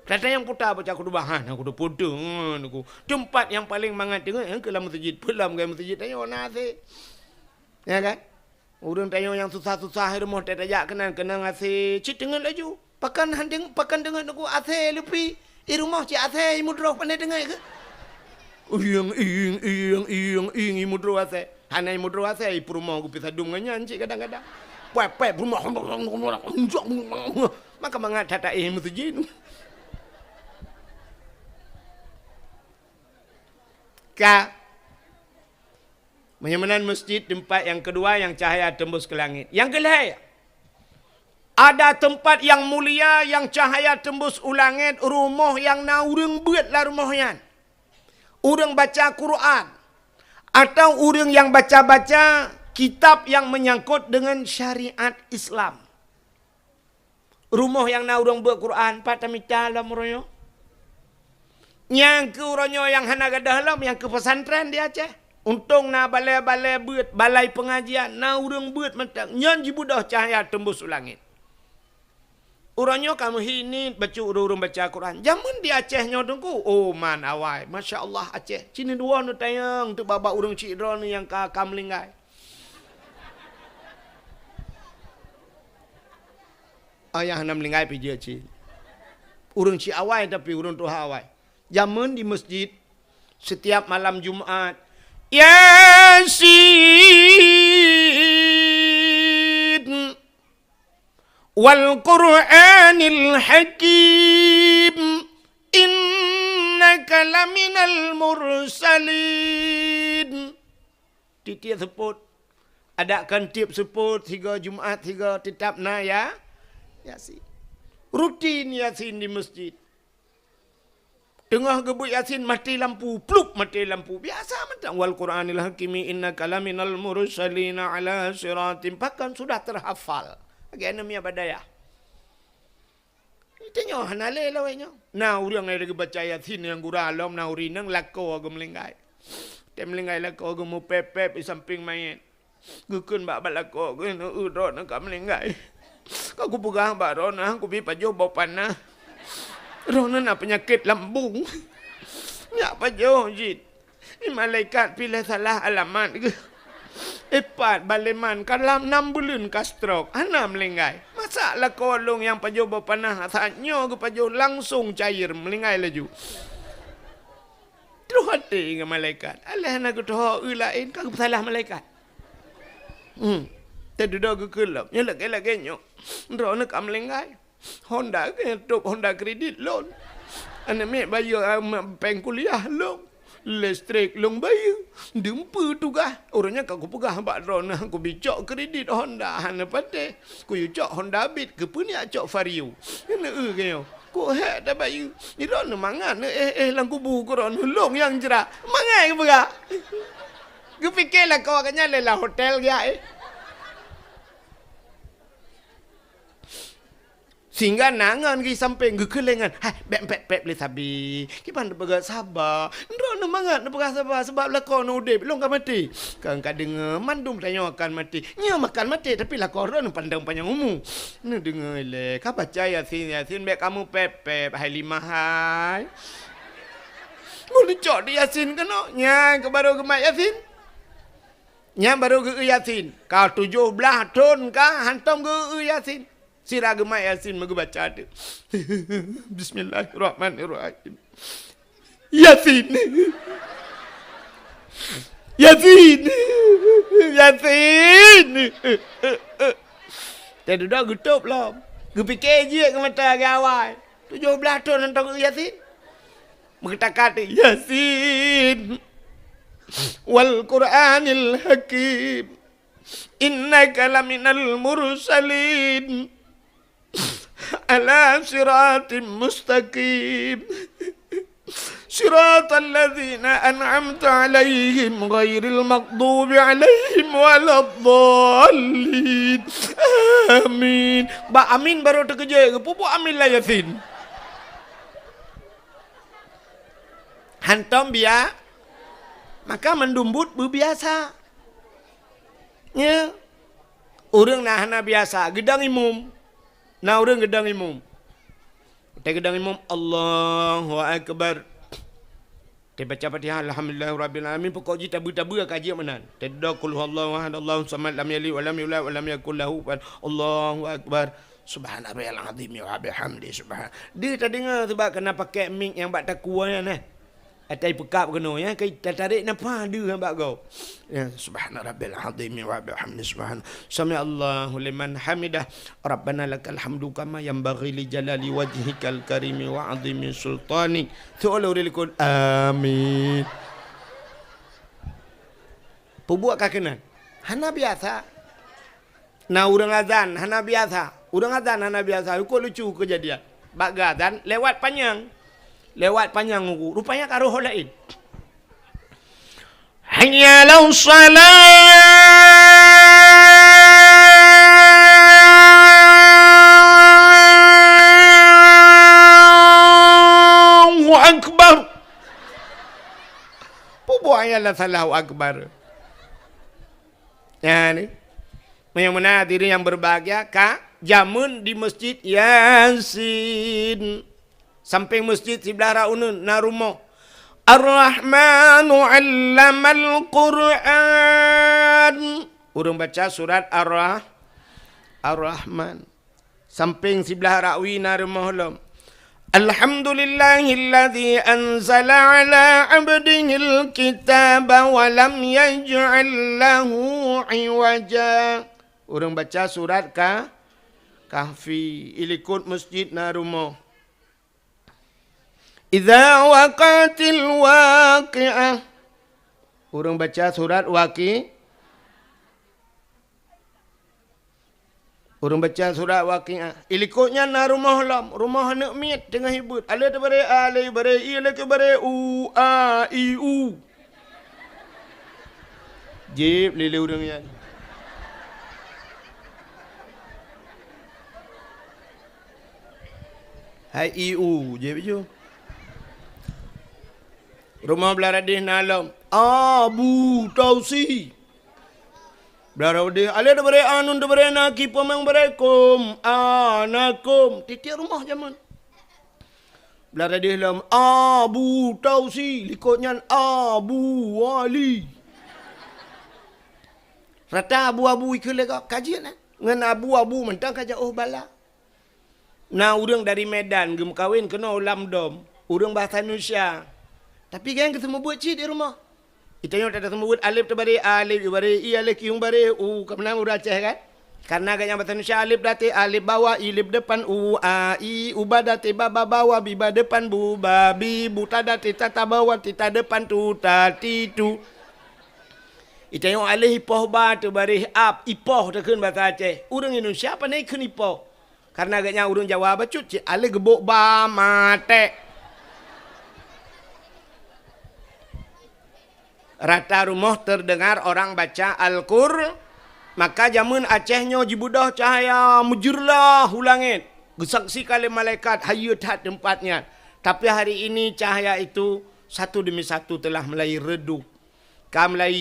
Tata nyang puta baca khutubah, ha, na kudu puta, ha, na ku. Teumpat nyang paleng mangat teungoh, ha, keu lam meuseujid. Peue lam gai meuseujid tanyoe na asèe. Ya kan? Ureuëng tanyoe nyang susah-susah i rumoh tajak keunan, keunan asèe, cit teungoh laju. Pakan han deung-, pakan deungoe na ku asèe leupie. I rumoh cit asèe i mudroh pandai deungoe keuh. Ieng, ieng, ieng, ieng, ieng, i mudroh asèe. Hana i mudroh asèe, i peurumoh geupi sadum ngon nyan cit kadang-kadang. Pep, pep, rumoh. Maka mangat that-that i meuseujid. Ka. Meunyoe meunan meuseujid teumpat nyang keudua nyang cahya teumbus keu langét. Nyang keulhèe, ada teumpat nyang mulia nyang cahya teumbus u langét, rumoh nyang na ureuëng beuet lam rumoh nyan. Ureuëng baca Quran, atau ureuëng nyang baca-baca kitab nyang meunyangkot deungon syariat Islam. Rumoh nyang na ureuëng beuet Quran, pat tamita lom uroe nyoe. Nyang keu uroe nyoe nyang hana gadôh lom, nyang keu pesantren di Aceh. Untông na balè-balè beuet, balai pengajian, na ureuëng beuet mantong. Nyan jibeudôh cahya teumbus u langét. Uroe nyoe ka meuhini bacut ureuëng-ureuëng baca Quran. Jameun di Aceh nyoe Teungku, oh man awai. Masya Allah Aceh. Cit neudua neutanyong teuk bak-bak ureuëng cit droeneuh nyang ka, ka meulinggai. Ayah hana meulinggai pih jeuet cit. Ureuëng cit awai tapi ureuëng tuha awai. Jameun di meuseujid, setiap malam Jumat, Yasin. Wal Qur'anil Hakim, innaka laminal mursalin. Tiep-tiep seupôt, adak kan tiep seupôt, sigoe Jumat, sigoe teutap na ya, Yasin. Rutin Yasin di meuseujid. Teungoh geubeuet Yasin, maté lampu, plup, maté lampu. Biasa mantong, "Wal Qur'anil Hakimi innaka laminal mursalina ala siratim." Pakon sudah terhafal. Lagèe aneuk miet bak dayah. Tanyoe hana lé lawét nyoe. Na ureuëng lagèe baca Yasin nyang gura lom, na ureuëng inong lakoe geumeulinggai. Teumeulinggai lakoe geumupép-pép di sampéng manyét. Geukheun bak, bak lakoe geuh, "Neu-eu droeneuh ka meulinggai. Ka kupeugah bak droeneuh, kubi pajoh boh panah. Droeneuh na peunyakét lambung." Nyak pajoh jih. Di malaikat piléh salah alamat geuh. Ipat baleman ka lam nam buleuen ka stroke, hana meulinggai. Masa lakoe lôn nyang pajoh boh panah, saat nyoe geupajoh langsong cair, meulinggai laju. Troh até ngon malaikat. Alah na geutohô eu laén ka geupeusalah malaikat. Hmm. Teududoe geukheun lom. Nyoe lagèe-lagèe nyoe. Droeneuh ka meulinggai. Honda geuh top Honda kredit lôn. Aneuk miet bayeue, ah, ma-, péng kuliah lôn. Listrik lôn bayeue. Dum peue tugaih. Uroe nyoe ka kupeugah bak droeneuh kubi cok kredit Honda hana patéh. Kuyue cok Honda Beat, keupeue nyak cok Vario. Neu-eu geuh nyoe. Kok hék tabayeue. Droeneuh mangat neu-éh-éh lam kubu keu droeneuh lôn nyang jrat. Mangat geupeugah. Geupiké lakoe geuh nyan lé lam hotel geuh, eh. Sehingga na ngon geuh sampéng geukheun lé ngon, "Hai, bèk pép-pép lé sabe. Kiban tapeugah saba. Droeneuh mangat neupeugah saba, sabab lakoe neuh udép, lôn ka maté." Kan ka deungoe, mandum tanyoe akan maté. Nyoe akan maté, tapi lakoe droeneuh pandang panyang umu. Neudeungoe lé, ka baca Yasin, Yasin bèk kamoe pép-pép, Halimah hai. Meuneucok di Yasin keunoe, nyan keuh barô geumat Yasin. Nyan barô geu-eu Yasin. Ka tujoh blaih thon ka hantom geu-eu Yasin. Sira geumat Yasin meugeubaca teuk. Bismillahirrahmanirrahim. Yasin. Yasin. Yasin. Teududoe geutôb lom. Geupiké jeuet keu mata geuawai. Tujoh blaih thon hantom geu-eu Yasin. Meugeutakat, "Yasin, wal Qur'anil Hakim, innaka laminal mursalin, ala siratim mustaqim, Siratal ladzina an'amta 'alaihim ghairil maghdubi 'alaihim waladdallin. Amin. Bak amin barô teukeujot, geupeubuet amin lam Yasin. Hantom bia-, maka mandum buet beubiasa. Nya, ureuëng na hana biasa, geudong imum. Na ureuëng geudong imum. Watée geudong imum, Allahu Akbar. Watée baca Fatihah, Alhamdulillahirabbil alamin, pokok jih tabeue-tabeue ka jeuet meunan. Watée dudoe, Qul huwallahu ahad, Allahus samad, lam yalid walam yulad, walam yakul lahu kufuwan, Allahu Akbar. Subhana rabbiyal azim wa bihamdi, subhan-, deuh tadeungoe, sabab ka na pakai mik nyang bak takue nyan, eh. Atai peukab keunoe, ya, ka tatarek nafah deuh bak gob. Ya, subhana rabbil azim wa bihamdi, subhan-, sami Allahu liman hamidah. Rabbana lakal hamdu kama yanbaghi li jalali wajhikal karimi wa azimi sultanik. Tu'ala ureuëng likot. Amin. Peubuet ka keunan. Hana biasa. Na ureuëng azan hana biasa. Ureuëng azan hana biasa. Uko lucu keujadian. Bak geuazan lewat panyang. Lewat panyang uku. Rupanya ka roh laén. Hayya 'alas shalah. Allahu Akbar. Peubuet hayya 'alas shalah, Allahu Akbar. Nyan, eh. Meunyoe meunan hadirin nyang berbahagia, ka jameun di Masjid Yasin. Sampéng masjid siblah rot uneuen na rumoh. Ar-Rahmanu 'allamal Qur'an. Ureuëng baca surat Ar-Rah-, Ar-Rahman. Sampéng siblah rot wie na rumoh lom. Alhamdulillahilladzi anzala 'ala 'abdihil kitaba wa lam yaj'al lahu 'iwaja. Ureuëng baca surat Ka-, Kahfi, i likot masjid na rumoh. Idza waqa'atil waqi'ah. Ureuëng baca surat Waqi-, Ureuëng baca surat Waqiah. I likot nyan na rumoh lom, rumoh aneuëk miet teungoh ibeuet. Alé teubare a, alé ibare i, alé keubare u, a, i, u. Jieb lé, lé ureuëng nyan. Hai i, u, jieb ju. Rumoh blah radeh na lom. Abu Tausi. Blah radeh, alé teubare a, nun teubare na, kipeumeung bare kum, a, na kum. Tieb-tieb rumoh jameun. Blah radeh lom, Abu Tausi, likot nyan Abu Ali. Rata abu-abu ikheun lé gob, ka jeuet na. Ngon abu-abu mantong ka jiôh bala. Na ureuëng dari Medan geumeukawen keunoe lam dom, ureuëng bahasa Indonesia. Tapi gobnyan geuseumeubeuet cit di rumoh. Geutanyoe tateuseumeubeuet alép teubare a, alép ibare i, alép kiyong bare u, ka meunan ureuëng Aceh kan? Karena gobnyan bahasa Indonesia alép date, alép bawah, i lép depan, u, a, i, u ba date, ba, ba bawah, bi ba depan, bu, ba, bi, bu ta date, ta, ta bawah, ti ta depan, tu, ta, ti, tu. Geutanyoe alép ipoh ba teuh bareh ap, ipoh takheun bahasa Aceh. Ureuëng Indonesia pane kheun ipoh. Karena gobnyan ureuëng Jawa bacut cit, alép geubok ba maté. Rata rumoh terdengar orang baca Al-Qur-, maka jameun Aceh nyoe jibeudôh cahya meujeurlah u langét, geusaksikan lé malaikat hayeue that teumpat nyan. Tapi hari ini cahya itu satu demi satu telah mulai redup. Ka mulai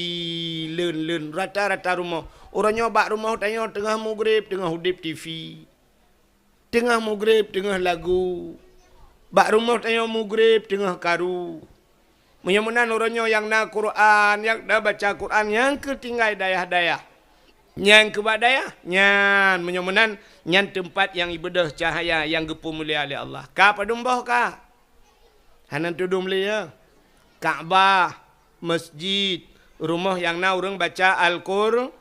leuen-leuen rata-rata rumoh. Uroe nyoe bak rumoh tanyoe teungoh mugreb, teungoh udeb TV. Teungoh mugreb, teungoh lagu. Bak rumoh tanyoe mugreb, teungoh karu. Meunyoe meunan uroe nyoe nyang na Quran, nyang na baca Quran, nyang keu tinggai dayah-dayah. Nyang keu bak dayah, nyan meunyoe meunan, nyan teumpat nyang ibeudôh cahya nyang geupeumulia lé Allah. Ka padum boh ka? Hana tudum lé, ya. Ka'bah, masjid, rumoh nyang na ureuëng baca Al-Qur-,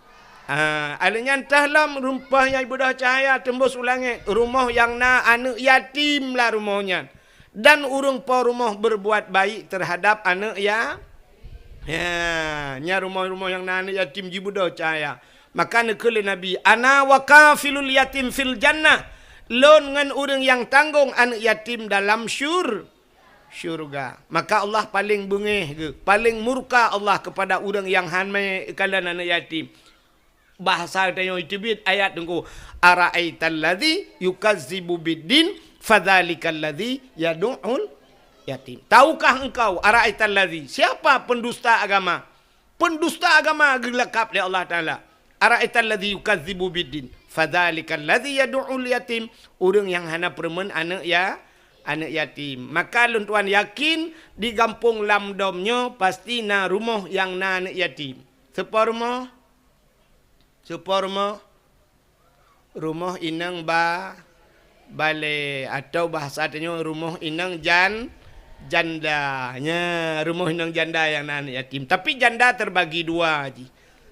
ha, alheuh nyan teuh lom rumoh nyang ibeudôh cahya teumbôh u langét, rumoh nyang na aneuëk yatim lam rumoh nyan. Dan ureuëng po rumoh berbuat baik terhadap aneuëk ya-, ya, nyan rumoh-rumoh nyang na aneuëk yatim jibeudôh cahya. Maka neukheun lé Nabi, "Ana wa kafilul yatim fil jannah." Lôn ngon ureuëng nyang tanggong aneuëk yatim dalam syur-, syurga. Maka Allah paleng beungéh geuh, paleng murka Allah keupada ureuëng nyang hana kalon aneuëk yatim. Bahasa tanyoe teubiet ayat teungku, "Ara'aital ladzi yukazzibu biddin, fadzalikal ladzi yadu'ul yatim." Tahukah engkau, ara'aital ladzi, siapa pendusta agama? Pendusta agama geulakab lé Allah Taala. "Ara'aital ladzi yukazzibu biddin, fadzalikal ladzi yadu'ul yatim." Ureuëng nyang hana peureumeun aneuëk ya, aneuëk yatim. Maka lôn tuan yakin di gampông lam dom nyoe pasti na rumoh nyang na aneuëk yatim. Soe po rumoh? Soe po rumoh? Rumoh inong ba, balée, atau bahasa tanyoe rumoh inong jan, janda. Nya, rumoh inong janda nyang na aneuëk yatim. Tapi janda terbagi dua jih.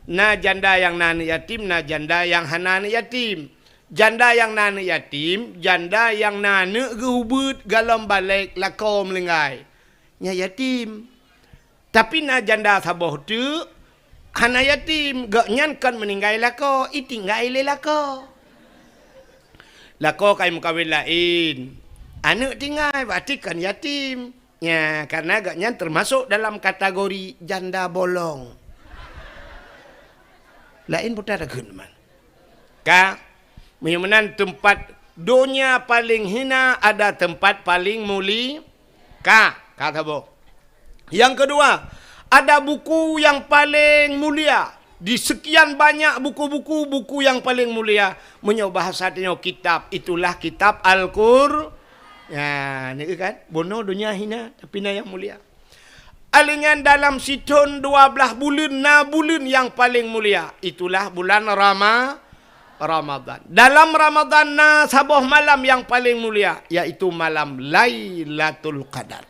Na janda nyang na aneuëk yatim, na janda nyang hana aneuëk yatim. Janda nyang na aneuëk yatim, janda nyang na aneuëk geuh ubit, galom balek, lakoe meulinggai. Nya yatim. Tapi na janda saboh teuk, hana yatim, gobnyan kon meuninggai lakoe, itinggai lé lakoe. Lakoe ka imeukawen laén. Aneuëk tinggai, berarti kon yatim. Nya, karena gobnyan termasuk dalam kategori janda bolong. Laén buta takheun man. Ka, meunyoe meunan teumpat donya paleng hina, ada teumpat paleng muli-, ka, ka saboh. Nyang keudua, ada buku nyang paleng mulia. Di sekian banyak buku-buku, buku nyang paleng mulia, meunyoe bahasa tanyoe kitab, itulah kitab Al-Qur-, ya, ni kan? Bunoe donya hina, tapi na nyang mulia. Alèh nyan dalam sithon dua blaih buleuen na buleuen nyang paleng mulia, itulah bulan Rama-, Ramadhan. Dalam Ramadhan na saboh malam nyang paleng mulia, yaitu malam Lailatul Qadar.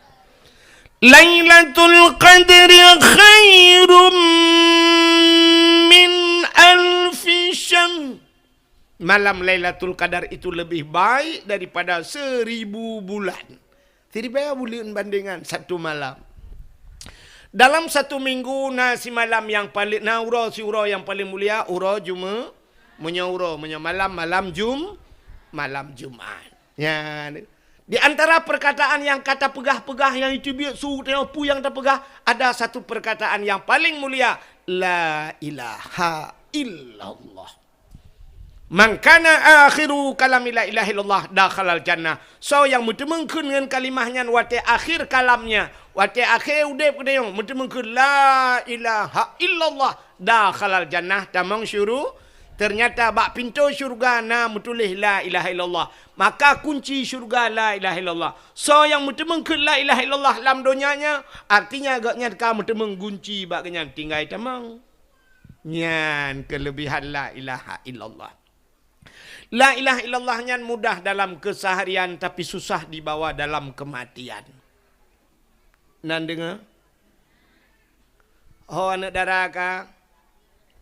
"Lailatul Qadri khairum min alfi syahr." Malam Lailatul Qadar itu lebih baik daripada seribu bulan. Siribèe buleuen bandingan satu malam. Dalam satu minggu na simalam nyang paleng, na uroe siuroe nyang paleng mulia, uroe Jume-, meunyoe uroe, meunyoe malam, malam Jum-, malam Jumat. Nya, di antara perkataan nyang ka tapeugah-peugah nyang itu biet su teuh peue nyang tapeugah, ada satu perkataan nyang paleng mulia, "La ilaha illallah." "Man kana akhiru kalami la ilaha illallah dakhalal jannah." Soe nyang meuteumeung kheun ngon kalimah nyan watèe akhé kalamnya, watèe akhé udép geutanyoe meuteumeung kheun la ilaha illallah, dakhalal jannah, tamong syuru-, ternyata bak pintoe syeuruga na meutuléh la ilaha illallah. Maka kunci syeuruga la ilaha illallah. Soe nyang meuteumeung kheun la ilaha illallah lam donya nyan, artinya gobnyan ka meuteumeung gunci bak gobnyan tinggai tamong. Nyan kelebihan la ilaha illallah. La ilaha illallah nyan mudah dalam keseharian, tapi susah dibawa dalam kematian. Nan deungoe? Ho aneuk dara ka,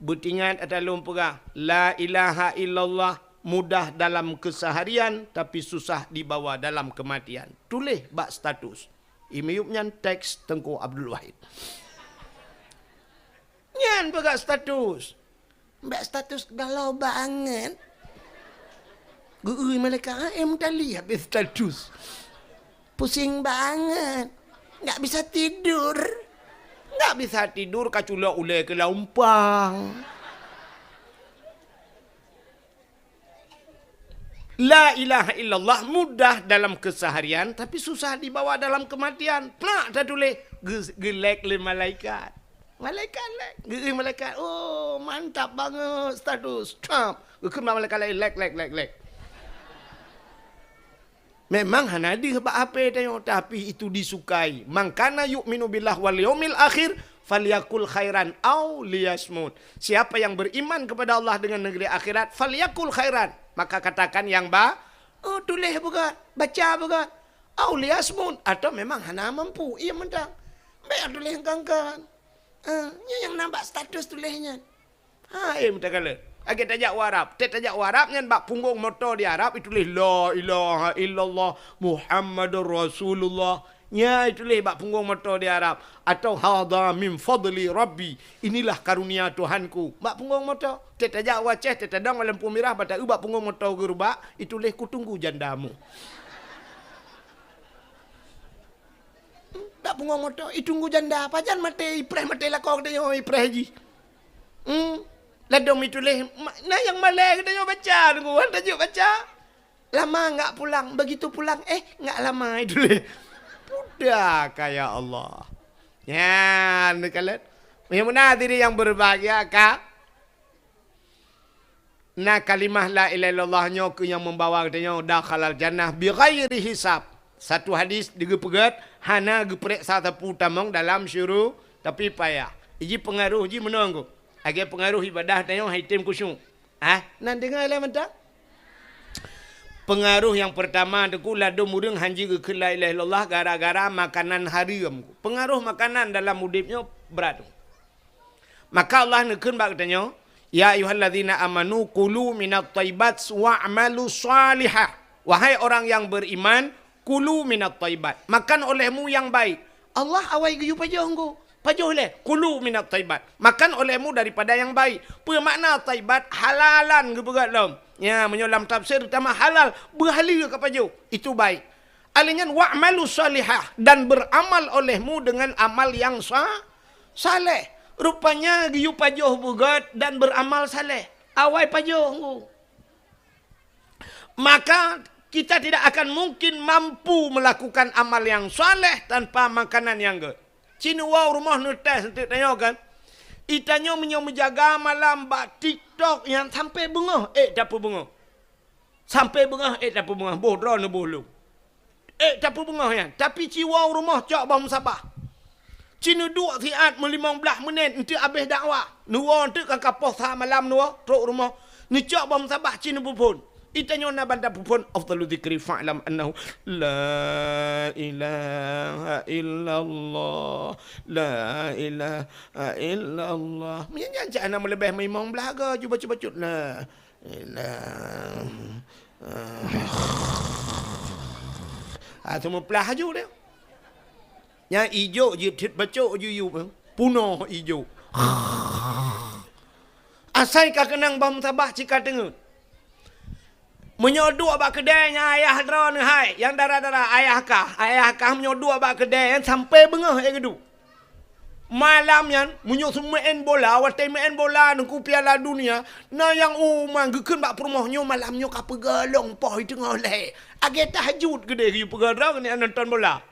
beutingat ata lôn peugah, la ilaha illallah mudah dalam keseharian, tapi susah dibawa dalam kematian. Tuléh bak status. I miyueb nyan teks Teungku Abdul Wahid. Nyan peugah status. Bak status galau banget. Geu-ui malaikat, "Ah, em tali habis status. Pusing banget. Nggak bisa tidur." Nggak bisa tidur, ka culok ulèe keu laumpang. La ilaha illallah mudah dalam keseharian, tapi susah dibawa dalam kematian. Plak tatuléh, ge-, geulek lé malaikat. Malaikat lek, geu-, malaikat, "Oh, mantap banget status." Trump. Geukheun bak malaikat laén, "Lek, lek, lek, lek." Memang hana deuh bak H P tanyoe, tapi itu disukai. "Man kana yu'minu billah wal yaumil akhir, falyakul khairan au liyasmut." Siapa yang beriman kepada Allah dengan negeri akhirat, falyakul khairan, maka katakan yang ba-, oh, tuléh beugöt, baca beugöt, au liyasmut, atau memang hana mampu, ia mantong. Bèk tuléh kan-kan. Ah, nyan nyang na bak status tuléh nyan. Hai, meutakala. Lagèe tajak u Arab. Tét tajak u Arab nyan bak punggong moto di Arab, ituléh, "La ilaha illallah Muhammadur Rasulullah." Nyan ituléh bak punggong moto di Arab. Atau, "Hadza min fadli Rabbi." Inilah karunia Tuhanku. Bak punggong moto. Tét tajak u Aceh, tét tadong lam Lampu Mirah, bak ta-eu bak punggong moto geurubak, ituléh, "Kutunggu jandamu." Dak pungo moto, itunggu janda. Pajan maté, ipreh maté lakoe geutanyoe, ipreh jih. Hmm. Ladom ituléh, ma-, na nyang malèe geutanyoe baca, tunggu, han tajeuet baca. Lama enggak pulang, begitu pulang, eh, enggak lama ituléh. Pudaka, ya Allah. Nyan, neukalon. Meunyoe meunan hadirin yang berbahagia, ka Na kalimah la ilaha illallah nyoe keuh nyang membawa geutanyoe dakhalal jannah bighairi hisab. Satu hadis digeupeugét, hana geupeuriksa sapeue tamong dalam syuru-, tapi payah. Iji pengaruh jih meunoe, lagèe pengaruh ibadah tanyoe han item khusyuk. Ah, na deungoe lé mantong? Pengaruh nyang pertama, teungku, ladom ureueng han jeuet geukheun la ilaha illallah gara-gara makanan hareuem. Pengaruh makanan dalam udeb nyoe brat. Maka Allah neukheun bak geutanyoe, "Ya ayyuhallazina amanu kulu minat thayyibat wa'malu shalihah." Wahai orang yang beriman, kulu minat thayyibat. Makan olehmu yang baik. Allah awai geuyue pajoh, teungku. Pajoh lé, kulu minat thayyibat. Makan olehmu daripada yang baik. Peue makna thayyibat? Halalan geupeugah lom. Ya, meunyoe lam tafsir utama halal, beuhaleue ka pajoh. Itu baik. Alèh nyan, "Wa'malu shalihah," dan beramal olehmu dengan amal yang sa-, saleh. Rupanya geuyue pajoh beugét dan beramal saleh. Awai pajoh, teungku. Maka kita tidak akan mungkin mampu melakukan amal yang saleh tanpa makanan nyang gét. Ci neuwoe u rumoh neutès eunteuk tanyoe kan. Itanyoe meunyoe meujaga malam bak TikTok nyan sampai beungoh, eh, tapeubeungoh. Sampai beungoh, eh, tapeubeungoh, boh droeneuh boh lôn. Eh, tapeubeungoh nyan, tapi ci woe u rumoh cok boh musabah. Ci neuduek siat meulimong blaih meunét eunteuk abéh dakwah. Neuwoe eunteuk ka kapoh sa malam neuwoe, trok u rumoh. Neucok boh musabah ci neupeuphon. Itanyoe na ban tapeuphon, "Afdalu dzikri fa'lam annahu la ilaha illallah, la ilaha illallah." Meunyan nyan cak hana meuleubeh limong blaih go ju bacut-bacut. La Ilah. Ah, teumeupeulaih aju dia. Nyang ijok jeuet cit bacok ju yub, punoh ijok. Asai ka keunong bom sabah cika teungeut. Meunyoe duek bak keudè nyang ayah droeneuh hai, nyang dara-dara ayah kah, ayah kah meunyoe duek bak keudè nyan sampai beungoh ék geuduek. Malam nyan, meunyoe seumeu'en bola, watèe meu'en bola nungku Piala Dunia, na nyang uma geukheun bak peurumoh nyoe malam nyoe ka peugolong poh i teungoh lhèe. Agèe tahajud keudéh geuyue peugah droe keuneuk nonton bola.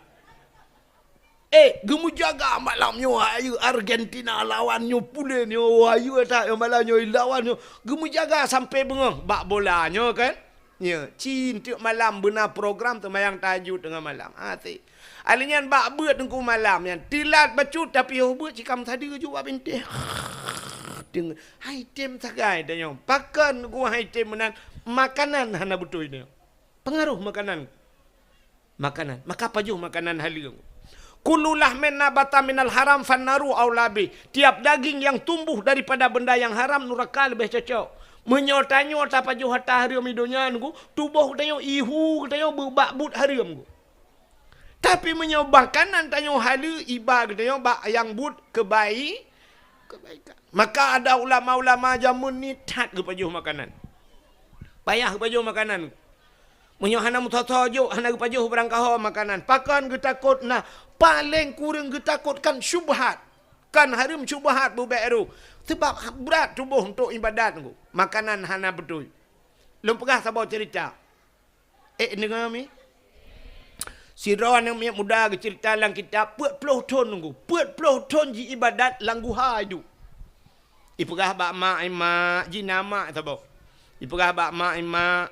Eh, geumeujaga malam nyoe, ayu Argentina lawan nyoe pulen nyoe, ayu that nyoe malam nyoe lawan nyoe. Geumeujaga sampai beungoh bak bola nyoe kan. Nyoe, ci eunteuk malam beuna program seumayang tahajud teungoh malam. Até. Alèh nyan bak beuet teungku malam nyan. Teulat bacut tapi yoh beuet cikam sadeue ju bak bintéh. Deungon hai tem sagai tanyoe. Pakon geuh hai tem meunan makanan hana beutôi nyoe. Pengaruh makanan. Makanan. Maka pajoh makanan haleue. Kullu lahmin nabata minal haram fannaru aula bih. Tiap daging yang tumbuh daripada benda yang haram nuraka leubeh cocok. Meunyoe tanyoe tapajoh hareuta hareuem i donya nungku, tuboh tanyoe ihu tanyoe beubak buet hareuem nungku. Tapi meunyoe makanan tanyoe haleue iba geutanyoe bak nyang buet keubai-, kebaikan. Maka ada ulama-ulama jameun ni that geupajoh makanan. Payah geupajoh makanan. Meunyoe hana meusoe-soe jok, hana geupajoh barangkaho makanan. Pakon geutakot na? Paleng kureueng geutakot kan syubhat. Kan hareuem syubhat beubek roh. Sabab brat tuboh untuk ibadat nungku. Makanan hana beutôi. Lôn peugah saboh cerita. Eh, deungoe mi. Sidroe aneuk miet muda geuceurita lam kitab, peuet ploh thon nungku. Peuet ploh thon ji ibadat lam guha iduek. Ipeugah bak mak, "Ai mak," ji na mak saboh. Ipeugah bak mak, "Ai mak,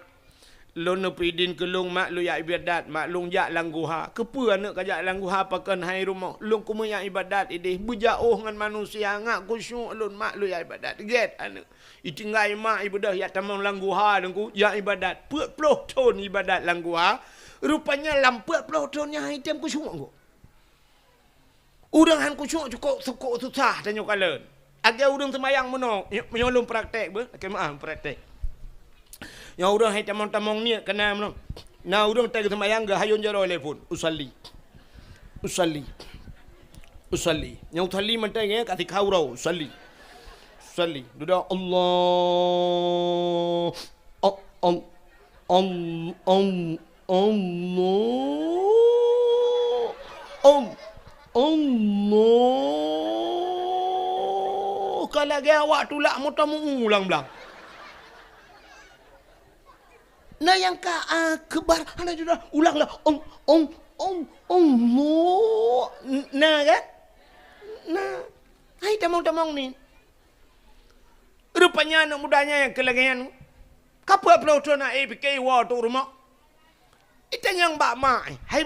lôn neupeuidin keu lôn mak lôn jak ibadat, mak lôn jak lam guha." "Keupeue aneuk kajak lam guha pakon hai rumoh?" "Lôn keumeung jak ibadat idéh, beujaoh ngon manusia, ngat khusyuk lôn mak lôn jak ibadat." Gét aneuk. Itinggai mak ibeudôh jak tamong lam guha nungku, jak ibadat. Peuet ploh thon ibadat lam guha. Rupanya lam peuet ploh thon nyan han item khusyuk nungku. Ureueng han khusyuk cukôp, cukôp susah tanyoe kalon. Lagèe ureueng seumayang meunoe, nyoe, nyoe lôn praktek beuh, lakèe meu'ah praktek. Nyoe ureueng han itamong-tamong niet kana meunoe. Na ureueng watèe geuseumayang geuhayôn jaroe lé phôn, "Usalli. Usalli. Usalli." Nyang usalli mantong nyan ka sikha uroe, "Usalli. Usalli." Dudoe, "Allah. Al-, al-, al-, al-, Allah. Al-, Allah, ka lagèe awak tulak moto meu-ulang blang. Na nyang ka akbar, hana judul, ulang lah. Ong, ong, ong, ong, mo. N-, na kan? Na. Hai tamong-tamong ni. Rupanya aneuk muda nyan nyang keu lagèe nyan. Ka peuet ploh thon na, eh, pike iwoe tu rumoh. Itanyong bak mak, eh, "Hai